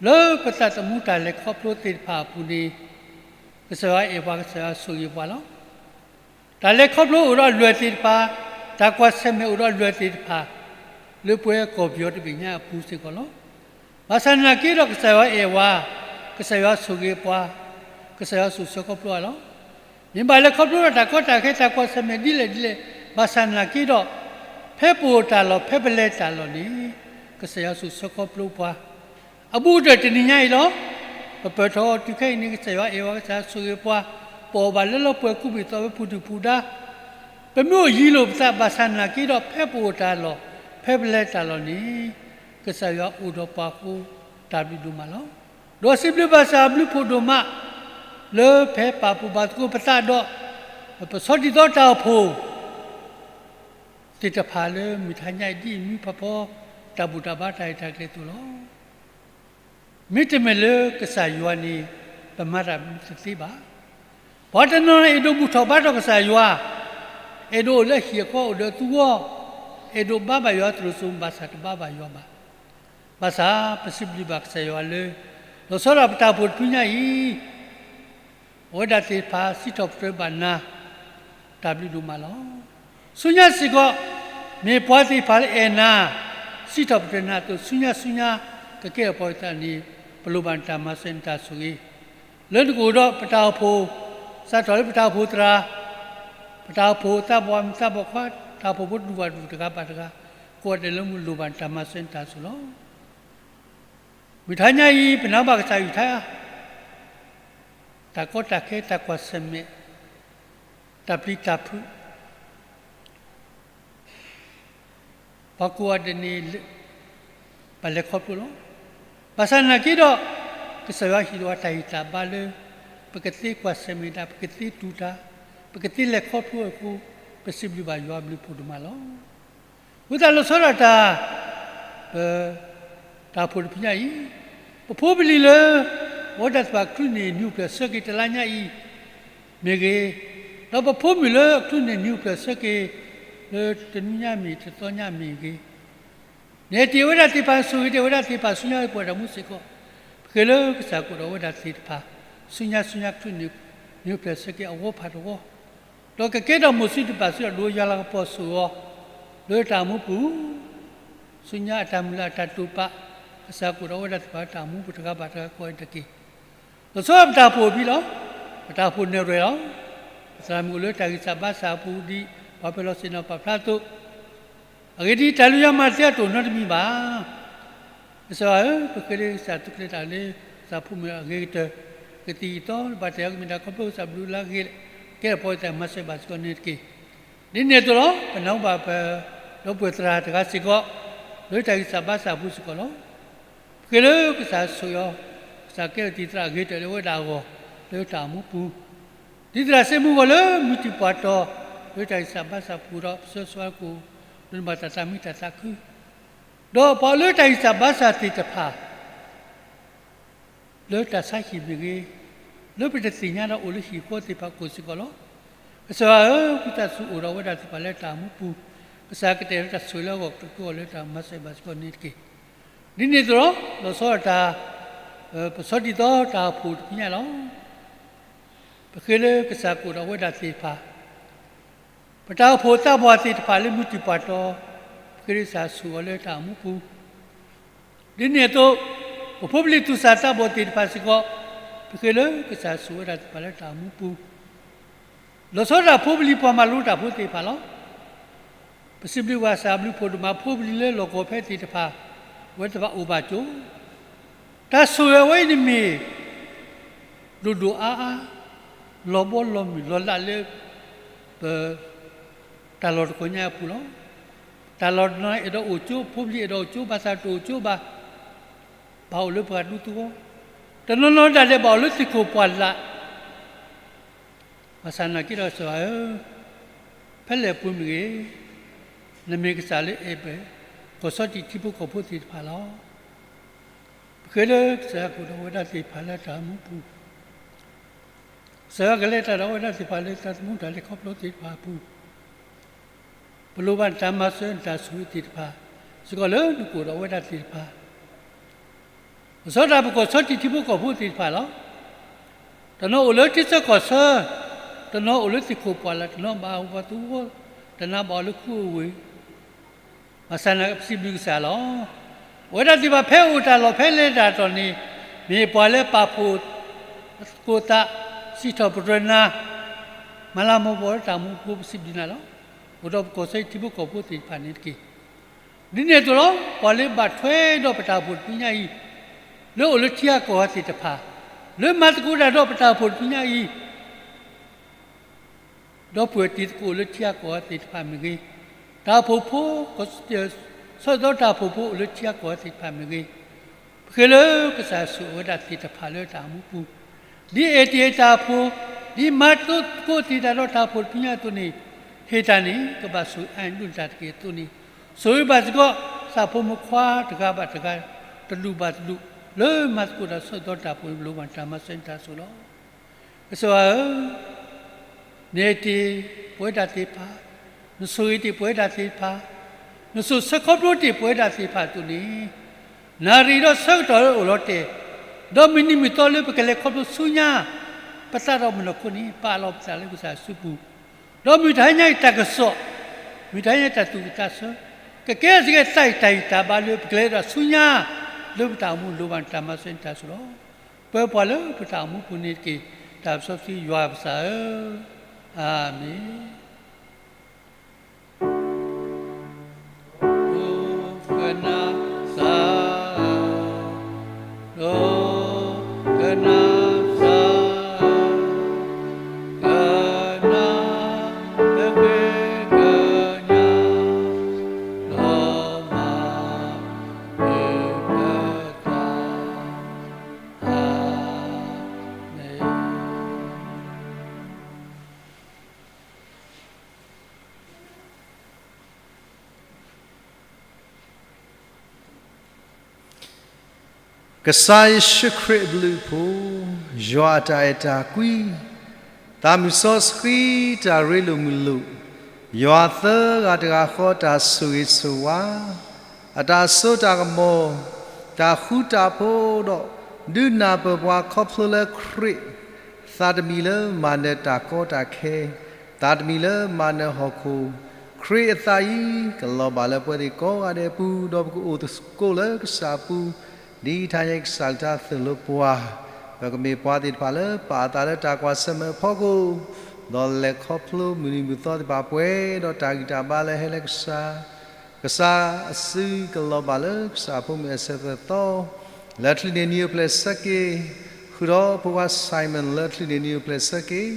လၢပသးသမူတၢ်လဲၤခီဖျိသ့ၣ်တဖၣ်အပူၤန့ၣ်, ကစၢ်ယွၤအဲၣ်ပှၤ ကစၢ်ယွၤဆိၣ်ဂ့ၤပှၤလီၤ. တၢ်လဲၤခီဖျိအိၣ်ဒီးအလွဲၢ်သ့ၣ်တဖၣ်, တၢ်ကွၢ်ဆၢၣ်မဲာ်အိၣ်ဒီးအလွဲၢ်သ့ၣ်တဖၣ်, လၢပဝဲကီၢ်ပယီၤတဘ့ၣ်ညါအပူၤစ့ၢ်ကီးလီၤ. ဘၣ်ဆၣ်နာ်က့ဒီးကစၢ်ယွၤအဲၣ်ဝဲ, ကစၢ်ယွၤဆိၣ်ဂ့ၤပှၤ, ကစၢ်ယွၤဆိၣ်ဆၢခီဖျိအီၤလီၤ. မ့ၢ်ဘၣ်လဲၤခီဖျိဒီးတၢ်ကီတၢ်ခဲတၢ်ကွၢ်ဆၢၣ်မဲာ်ဒ်လဲၣ်ဒ်လဲၣ်, ဘၣ်ဆၣ်နာ်က့ဒီး, ဖဲပအိၣ်တၢ်လီၢ် ဖဲပလဲၤတၢ်လီၢ်န့ၣ်, ကစၢ်ယွၤဆိၣ်ဆၢခီဖျိပှၤ, အဘူးကတၢၢ်တနံၤညါအံၤလီၤ. ပပၢၢ်ထီၣ်အီၤတုၤခဲအံၤန့ၣ် ကစၢ်ယွၤအဲၣ်ဝဲ ကစၢ်ယွၤဆိၣ်ဂ့ၤပှၤ, ပအီၣ်ဘၣ်လၢလီၤပှီၢ်ကူးဘ့ၣ်သီဝဲပူၤဒုၣ်ပူၤဒါ, ပမ့ၢ်အိၣ်ယံၤလိာ်ပသး ဘၣ်ဆၣ်နာ်က့ဒီးဖဲပအိၣ်တၢ်လီၢ်, ဖဲပလဲၤတၢ်လီၢ်န့ၣ်, ကစၢ်ယွၤအိၣ်ဒီးပှၤအဃိ, တၢ်ဘျုးဒိၣ်မးလီၤ. ဒီးစံးဘျုးဘၣ်ကစၢ်အဘျုးအဖှိၣ်ဒိၣ်မး, လၢဖဲပာ်ဖှိၣ်ဘၣ်သကိးပသးဒီး, ပဆီဒံၣ်သီတၢ်အိၣ်ဖှိၣ် သ့ၣ်တဖၣ်လၢမုၢ်ထါညါအံၤဒ်အံၤ မ့ၢ်ဖးဖီတၢ်ဘူၣ်တၢ်ဘါတၢ်ရဲၣ်တၢ်ကျဲၤအသိးလီၤ. မ့တမ့ၢ်လၢကစၢ်ယွၤန့ၣ်, ပမၤတၢ်တသ့ဘၣ်. ပှၤတနီၤနီၤအဲၣ်ဒိးဘူၣ်ထီၣ်ဘါထီၣ်ကစၢ်ယွၤ, အဲၣ်ဒိးအိၣ်လၢအဟံၣ်အဃီအိၣ်ဒီးသူဝီ, အဲၣ်ဒိးဘါဘၣ်ယွၤသရိာ်စိၤ ဘၣ်ဆၣ်တဘါဘၣ်ယွၤဘၣ်. ဘၣ်ဆၣ်ပစံးဘျုးဘၣ်ကစၢ်ယွၤလၢ, လီၤဆီဒၣ်ပတၢ်အိၣ်ဖှိၣ်တဖုညါအံၤ အဝဲဒၣ်သ့ၣ်တဖၣ်စံးထီၣ်ပတြၢၤဘၣ်နၤ, တၢ်ဘျုးဒိၣ်မးလီၤ. ဆူညါစ့ၢ်ကီး, မ့ၢ်ပှၤသ့ၣ်တဖၣ်လၢအဲၣ်နၤ, စံးထီၣ်ပတြၢၤနၤအသိး ဆူညါဆူညါ, ကကဲထီၣ်ပှၤသ့ၣ်တဖၣ်န့ၣ်, ပလိၣ်ဘၣ်နတၢ်မၤစၢၤနတၢ်ဆိၣ်ဂ့ၤ, လၢနကအိၣ်ဒီးပတၢ်အိၣ်ဖှိၣ်, စးထီၣ်လၢပတၢ်အိၣ်ဖှိၣ်သရၣ်, ပတၢ်အိၣ်ဖှိၣ်သးပှၢ်မုၣ်သးပှၢ်ခွါ, တၢ်အိၣ်ဖှိၣ်ဖိတဒူၣ်ဘၣ်တဒူၣ်တဂၤဘၣ်တဂၤ, ကိးဂၤဒဲးလၢမုၢ်လိၣ်ဘၣ်နတၢ်မၤစၢၤနတၢ်ဆိၣ်ဂ့ၤလီၤ. မုၢ်ထါညါအံၤ ပနာ်ဘၣ်ကစၢ်အကလုၢ်ကထါ, တၢ်ကီတၢ်ခဲတၢ်ကွၢ်ဆၢၣ်မဲာ်, တၢ်ပျံၤတၢ်ဖုး, ပှၤကိးဂၤဒဲးန့ၣ်, ဘၣ်လဲၤခီဖျိလီၤ. ဘၣ်ဆၣ်နာ်က့ဒီး, ကစၢ်ယွၤဟ့ၣ်လီၤတၢ်ဂံၢ်တၢ်ဘါလၢ, ပကသ့ကွၢ်ဆၢၣ်မဲာ်တၢ်, ပကသ့တူၢ်တၢ်, ပကသ့လဲၤခီဖျိအဃိ, ပစံးဘျုးဘၣ်ယွၤအဘျုးအဖှိၣ်ဒိၣ်မးလီၤ. ဝံသးလီၤဆီဒၣ်တၢ်, ပ, တၢ်အိၣ်ဖှိၣ်တဖုညါအံၤ, ပဖိပလံၤလၢ, အဝဲဒၣ်သ့ၣ်တဖၣ်ချုးန့ၢ် နံၣ်အိၣ်ဖျဲၣ်ဆၢက့ၤတလါညါအံၤ, မ့ၢ်ဂ့ၤ, ဒီးပဖိမုၣ်လၢအချုးန့ၢ် နံၣ်အိၣ်ဖျဲၣ်ဆၢက့ၤ, လၢတနွံညါမ့ၢ်တသီညါမ့ၢ်ဂ့ၤ, နဟ့ၣ်တ့ၢ်ဝဲဒၣ်သ့ၣ်တဖၣ် ဆိၣ်ဂ့ၤတ့ၢ်ဝဲဒၣ်သ့ၣ်တဖၣ် ဆူညါပှဲၤတၢ်မူစ့ၢ်ကီး, ပဃ့လၢကစၢ်ကအိၣ်ဒီးဝဲဒၣ်သ့ၣ်တဖၣ်, ဆူညါဆူညါချုးန့ၢ်, နံၣ်အိၣ်ဖျဲၣ်ဆၢက့ၤအဝီဖးတဝီ, ဒီးကကဲထီၣ်မိၢ်စုတဖၣ် ဆူဒီးယွၤလၤကပီၤဆိၣ်ဂ့ၤအီၤ, လၢတၢ်အိၣ်မူပူၤ, ဆူညါအတၢ်မုၢ်လၢ်အတၢ်တိာ်ပာ်, ကစၢ်ကအိၣ်ဒီးဝဲဒၣ်သ့ၣ်တဖၣ်လၢတၢ်အိၣ်မူပူၤတဂၤဘၣ်တဂၤကိးဂၤဒဲးတက့ၢ်. လီၤဆီဒၣ်ပတၢ်အိၣ်ဖှိၣ်အံၤလီၤ. ပတၢ်အိၣ်ဖှိၣ်နဲၣ်ရွဲၣ်လီၤ. ပသရၣ်မုၣ်အိၣ်လၢတၢ်ဂံၢ်စၢ်ဘါစၢ်အပူၤဒ်ပှၤပၢၤလီၢ်ဆ့ၣ်နီၤပာ်ဖျါအသိး, အဂ့ၢ်ဒ်အံၤ, တၢ်လုၢ်ယါမၤတ့အတအိၣ်နီတမံၤဘၣ်. ကစၢ်ယွၤဧၢ, ပဃ့လၢကစၢ်သုးကျဲၤတၢ်လၢ, ကစၢ်ဖိမုၣ်အဂ့ၤကတၢၢ်, ကသံၣ်ကသီဘၣ်တၢ်အံၤ ကမ့ၢ်တၢ်ခီဖျိကစၢ်ဘျုးလၢအဂ့ၤ, ကဲထီၣ်ပှၤသ့ၣ်တဖၣ်မၤစၢၤဘၣ်စ့ၢ်ကီးန့ၣ်တက့ၢ်. ဒ်န့ၣ်အသိးလီၤ. ပနၢ်ဟူဘၣ်ပ, ဒီပုၢ်ဝဲၢ်သရၣ်တဂၤစ့ၢ်ကီး, လၢတၢ်ဂံၢ်စၢ်ဘါစၢ်အပူၤစ့ၢ်ကီးလီၤ. ပဃ့လၢကစၢ်ဆိၣ်ဂ့ၤအီၤ, ကစၢ်ကဲထီၣ်တံၤသရၣ်အဂ့ၤကတၢၢ်လၢအဝဲဒၣ်အဂီၢ်, လၢတၢ်အိၣ်မူပူၤ, တံၤသရၣ်စ့ၣ်မူအဂီၢ်လၢမုၢ်တံၢ်ပှၢ်တီၤ, လၢတၢ်ဂံၢ်စၢ်ဘါစၢ်ပူၤဒီး ပဆၢဂ့ၤဆၢဝါကိး, ဒိးန့ၢ်ဘၣ်တၢ်သးမံတၢ်သးခု, ဒီးပှၤလၢတၢ်ဂံၢ်စၢ်ဘါစၢ်သ့ၣ်တဖၣ် လၢတၢ်ဆါဟံၣ်မ့ၢ်ဂ့ၤ, လၢပတသ့ၣ်ညါဒီးအိၣ်လၢဟံၣ်ဃီသ့ၣ်တဖၣ်ကိးစ့ၢ်ကီးလီၤ. ကစၢ်ယွၤဧၢ, ဝံသးစူၤအိၣ်ဒီးဝဲဒၣ်သ့ၣ်တဖၣ်လၢတၢ်အိၣ်မူပူၤ, ကစၢ်ကတဲာ်လၢတၢ်ဆိၣ်ဂ့ၤလၢအဂီၢ် ကတၢၢ်ကီလၢတၢ်မၤစၢၤဘၣ်စ့ၢ်ကီးန့ၣ်တက့ၢ်. ဒ်န့ၣ်အသိးလီၤ. လီၤဆီဒၣ်တၢ်, ပဆီဒံၣ်သီတၢ်အိၣ်ဖှိၣ်တဖုညါလီၤ. ပဃ့လၢကစၢ်ကအိၣ်ဒီးဝဲဒၣ်သ့ၣ်တဖၣ် ပတၢ်အိၣ်ဖှိၣ်သးပှၢ်သ့ၣ်တဖၣ်လၢမုၢ်တံၢ်ပှၢ်တီၤ, ပဃ့လၢကစၢ်ဆိၣ်ဂ့ၤအီၤလၢတၢ်အိၣ်မူပူၤ, ဒ်န့ၣ်အသိး, ပဖိပလံၤသူၣ်စၢ်သးဘီၣ်သ့ၣ်တဖၣ်စ့ၢ်ကီး, ပဃ့လၢကစၢ်ဆိၣ်ဂ့ၤဝဲဒၣ်သ့ၣ်တဖၣ်လၢတၢ်အိၣ်မူပူၤ, လီၤဆီဒၣ်ဖိပလံၤပှၤမၤလိတၢ်ဖိသ့ၣ်တဖၣ်လီၤ. ပစံးဘျုးဘၣ်ကစၢ်အဘျုးအဖှိၣ်ဒိၣ်မး ဖိပလံၤလၢလီၢ်ကဝီၤဖဲသ့ၣ်တဖၣ်, အဝဲသ့ၣ်တဖၣ်အိၣ်ဘၣ်ကၠိ, တၢ်ဆိၣ်ဂ့ၤဝဲအံၤန့ၣ်မ့ၢ် ဒိၣ်ဒိၣ်အါအါ, လီၤဘီလီၤမုၢ်လီၤလးလၢ ပ, တၢ်လီၢ်တခီညါအပူၤလီၤ. တၢ်လီၢ်တနီၤအဲၣ်ဒိးအိၣ်ကၠိ, ဖိပလံၤအဲၣ်ဒိးအိၣ်ကၠိ ဘၣ်ဆၣ်တအိၣ်ကၠိဘၣ်. ဘၣ်အိၣ်လၢပှၤဒူသဝီ, တနီၤနီၤဒၣ်လဲာ်ဘၣ်အိၣ်လၢသ့ၣ်ခိၣ်ပှၢ်လၢ်, ဘၣ်ဆၣ်နာ်က့ဒီးကစၢ်ယွၤဧၢ, ဖဲလဲၣ်ပူၤမ့ၢ်ဂ့ၤ, နမ့ၢ်ကစၢ်လၢအဲၣ်ဘၢၣ် ကီၢ်စီထံးထံဖိကီၢ်ဖိသ့ၣ်တဖၣ်လီၤ. ပဃ့လၢကစၢ်ယွၤကအိၣ်ဒီးအဝဲဒၣ်သ့ၣ်တဖၣ်လၢတၢ်မူပူၤ, ကစၢ်ယွၤကလဲၤတၢ်ဒီးအဝဲဒၣ်သ့ၣ်တဖၣ်လၢတၢ်သမူတၢ်လဲၤခီဖျိသ့ၣ်တဖၣ်အပူၤ, ပလိၣ်ဘၣ်နတၢ်မၤစၢၤနတၢ်ဆိၣ်ဂ့ၤသ့ၣ်တဖၣ်, စ့ၢ်ကီးလၢနကအိၣ်ဒီးအဝဲဒၣ်သ့ၣ်တဖၣ်, ပစီတၢ်ပကီၢ်စီထံးထံဖိကီၢ်ဖိသ့ၣ်တဖၣ်လီၤ. တနီၤအိၣ်လၢထံဆၢကီၢ်ဆၢ, တနီၤအိၣ်လၢသ့ၣ်ခိၣ်ပှၢ်လၢ်, တနီၤဘၣ်အိၣ်ပှၤသဝီ, တနီၤဘၣ်အိၣ်လၢခူအဝ့ၢ်, ဘၣ်ဆၣ်နာ်က့ပစံးဘျုးကစၢ်လီၤ. အဝဲဒၣ်သ့ၣ်တဖၣ်ဖဲအိၣ်တၢ်လီၢ်ဖဲလဲၤတၢ်တီၢ်န့ၣ်, မ့ၢ်ပှၤလၢပာ်ဖှိၣ်သကိးသး, စံးထီၣ်ပတြၢၤနၤ, မၤလၤမၤကပီၤလၢတၢ်မူပူၤပစံးဘျုးနၤလီၤ. အိၣ်ဒီးပကီၢ်စီထံးထံဖိကီၢ်ဖိသ့ၣ်တဖၣ်န့ၣ်တက့ၢ်. ဒ်န့ၣ်အသိးလီၤ, ပှၤလၢဘၣ်ထွဲဒီးပတၢ်အိၣ်ဖှိၣ်တဖုညါအံၤ, လၢအိၣ်လၢထံဂၤကီၢ်ဂၤသ့ၣ်တဖၣ်, လၢမၤသကိးတၢ်ဒီးပတၢ်အိၣ်ဖှိၣ်တဖုညါအံၤ, ဒီပုၢ်ဝဲၢ်တံၤသကိးလၢထံဂၤကီၢ်ဂၤသ့ၣ်တဖၣ်မ့ၢ်ဂ့ၤ, တၢ်အိၣ်ဖှိၣ်ဖိ, ကီၢ်စဲၣ် ဆီၣ်သီတၢ်အိၣ်ဖှိၣ်ဖိအိၣ်လၢထံဂၤကီၢ်ဂၤသ့ၣ်တဖၣ်မ့ၢ်ဂ့ၤ, ပဃ့လၢကစၢ်ဆိၣ်အဝဲဒၣ်သ့ၣ်တဖၣ်လၢတၢ်အိၣ်မူပူၤ, ဒ်အဲၣ်တ့ၢ်တၢ်အိၣ်ဖှိၣ်, ဒ်မၤသကိးတ့ၢ်တၢ်ဒီးတၢ်အိၣ်ဖှိၣ်တဖုညါအသိးန့ၣ်, ဟ့ၣ်တၢ်န့ၣ် ကဘၣ်ဆိၣ်ဂ့ၤအါန့ၢ်ဒိၣ်န့ၢ်တၢ်တက့ၢ်အသိးန့ၣ်, ဆိၣ်ဂ့ၤဘၣ်စ့ၢ်ကီး သးဖိမုၣ်ခွါတဂၤဘၣ်တဂၤ, တဒူၣ်ဘၣ်တဒူၣ်, လၢမၤသကိးတၢ်ဆီၣ်သီတၢ်အိၣ်ဖှိၣ်န့ၣ် ပလိၣ်ဘၣ်နတၢ်မၤစၢၤနတၢ်ဆိၣ်လီၤ. ကစၢ်ယွၤဧၢ, နအဲၣ်တ့ၢ်ပဝဲဒၣ်သ့ၣ်တဖၣ်, နဆိၣ်ဂ့ၤတ့ၢ်ပဝဲဒၣ်သ့ၣ်တဖၣ်, နဆိၣ်ဆၢခီဖျိတ့ၢ်ပဝဲဒၣ်သ့ၣ်တဖၣ်အသိးန့ၣ်, နၣ်ရံၣ်ဒီးဆၢကတီၢ်လၢအိၣ်လီၤတဲာ်, ဒီးမုၢ်နံၤမုၢ်သီလၢပကလဲၤခီဖျိဆူညါ, ပသးဒီးမုၢ်နီၢ်ခိန့ၣ် ပာ်လီၤပသးလၢကစၢ်စုပူၤ, ဒီးမုၢ်တဟါညါအံၤတၢ်ကစီၣ်, မုၢ်တဟါညါတၢ်သူၣ်ဝံၣ်သးဆၢ, ကကဲစ့ၢ်ကီးသးအံၤတၢ်ဂံၢ်တၢ်ဘါလၢပကလဲၤဒီးဆူညါ, လၢပတၢ်အိၣ်မူလိၣ်ဘၣ်နတၢ်မၤစၢၤနတၢ်ဆိၣ်လီၤ. ပၢပှၤလၢပတၢ်အိၣ်မူပူၤန့ၣ်တက့ၢ်. တၢ်ပစီဆှံယွၤပသးဧၢ, အၤမ့ၣ်. ကနၣ်စၢ်, ကနၣ်စၢ်, ကနၣ်, ကနၣ်, ကနၣ်, အၤမ့ၣ်. ကစၢ်ယ့ၣ်ၡူးခရံာ်အဘျုးအဖှိၣ်, ယွၤအတၢ်အဲၣ်တၢ်ကွံ, သးမုၢ်စီဆှံတၢ်ရ့လိာ်မုာ်လိာ်, ယွၤသၢဂၤတဂၤဃီတၢ်ဆိၣ်ဂ့ၤဆိၣ်ဝါ, အတၢ်စိတၢ်ကမီၤ, တၢ်ဃူတၢ်ဖိးဒီး, ဒုးနၢ်ပၢၢ်ပှၤခီဖျိလၢခရံာ်, သးတမံၤလၢမၤနၢၤတၢ်ကီတၢ်ခဲ, သးတမံၤလၢမၤနၢၤဟီၣ်ခိၣ်, ခရံာ်အသးအံၤ ကလီၤဘၣ်လၢပဝဲသ့ၣ်ကိးဂၤဒဲးအပူၤ, ဒီးပကအိၣ်သကိးလၢကစၢ်အပူၤ, ဒ်တဟါညါအံၤကစၢ်ကထါသိၣ်လိပှၤ, ပကမ့ၢ်ပှၤသ့ၣ်တဖၣ်လၢပာ်အသးလၢတၢ်ကွၢ်ဆၢၣ်မဲာ်အဖီခိၣ်, ဒီးလဲၤခီဖျိမုၢ်နံၤမုၢ်သီသ့ၣ်တဖၣ်ပှဲၤဒီးတၢ်ဂံၢ်တၢ်ဘါလၢဟဲလၢကစၢ် ကစၢ်အစုကလီၤဘၣ်လၢကစၢ်အဖိမုၣ်အဆၢသၢသီ, လၢချုးန့ၢ်နံၣ်အိၣ်ဖျဲၣ်ဆၢက့ၤ, ဃုာ်ဒီးဖိခွါ Simon လၢချုးန့ၢ်နံၣ်အိၣ်ဖျဲၣ်ဆၢက့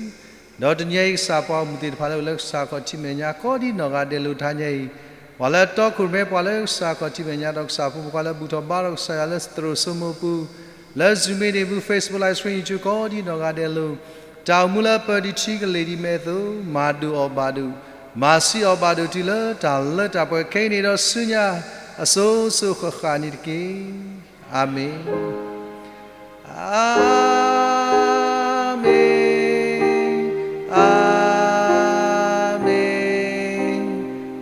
ၤ, ဒီးတနံၤအံၤကစၢ်ပှၤဂီၢ်မုၢ်သ့ၣ်တဖၣ်လၢအိၣ်လၢကစၢ်ခီၣ်ထံးမဲာ်ညါ ကိးဒံနီၢ်ဂၤဒဲးလိာ်တဟါညါအံၤ, ပှၤလၢအတီခိၣ်ရိၣ်မဲ ပှၤလၢကစၢ်ခီၣ်ထံးမဲာ်ညါ ဒီးကစၢ်ဖိမုၣ်ဖိခွါလၢဘူၣ်ထီၣ်ဘါထီၣ်ကစၢ်ယွၤလၢသရိာ်စိမိၢ်ပူၤ, လၢ Zoom မ့ၢ်ဒၣ်ပူၤ Facebook Live Stream YouTube ကိးဒံနီၢ်ဂၤဒဲးလိာ် တၢ်အိၣ်မူလၢပၢၤဒံးထံကလ့ၢ်ဒံးမဲအသိး, မၤဒိၣ်အီၣ်ဘၣ်ဒိၣ်, မၤဆံးအီၣ်ဘၣ်ဒိၣ်တုၤလၢတၢ်လၢတၢ်ပှဲၤခဲအံၤန့ၣ်ဒီးဆူညါ, အစိၤစိၤဃၣ်ဃၣ်န့ၣ်တက့ၢ်. အၤမ့ၣ်, အၤမ့ၣ်, အၤမ့ၣ်,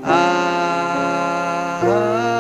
အၤ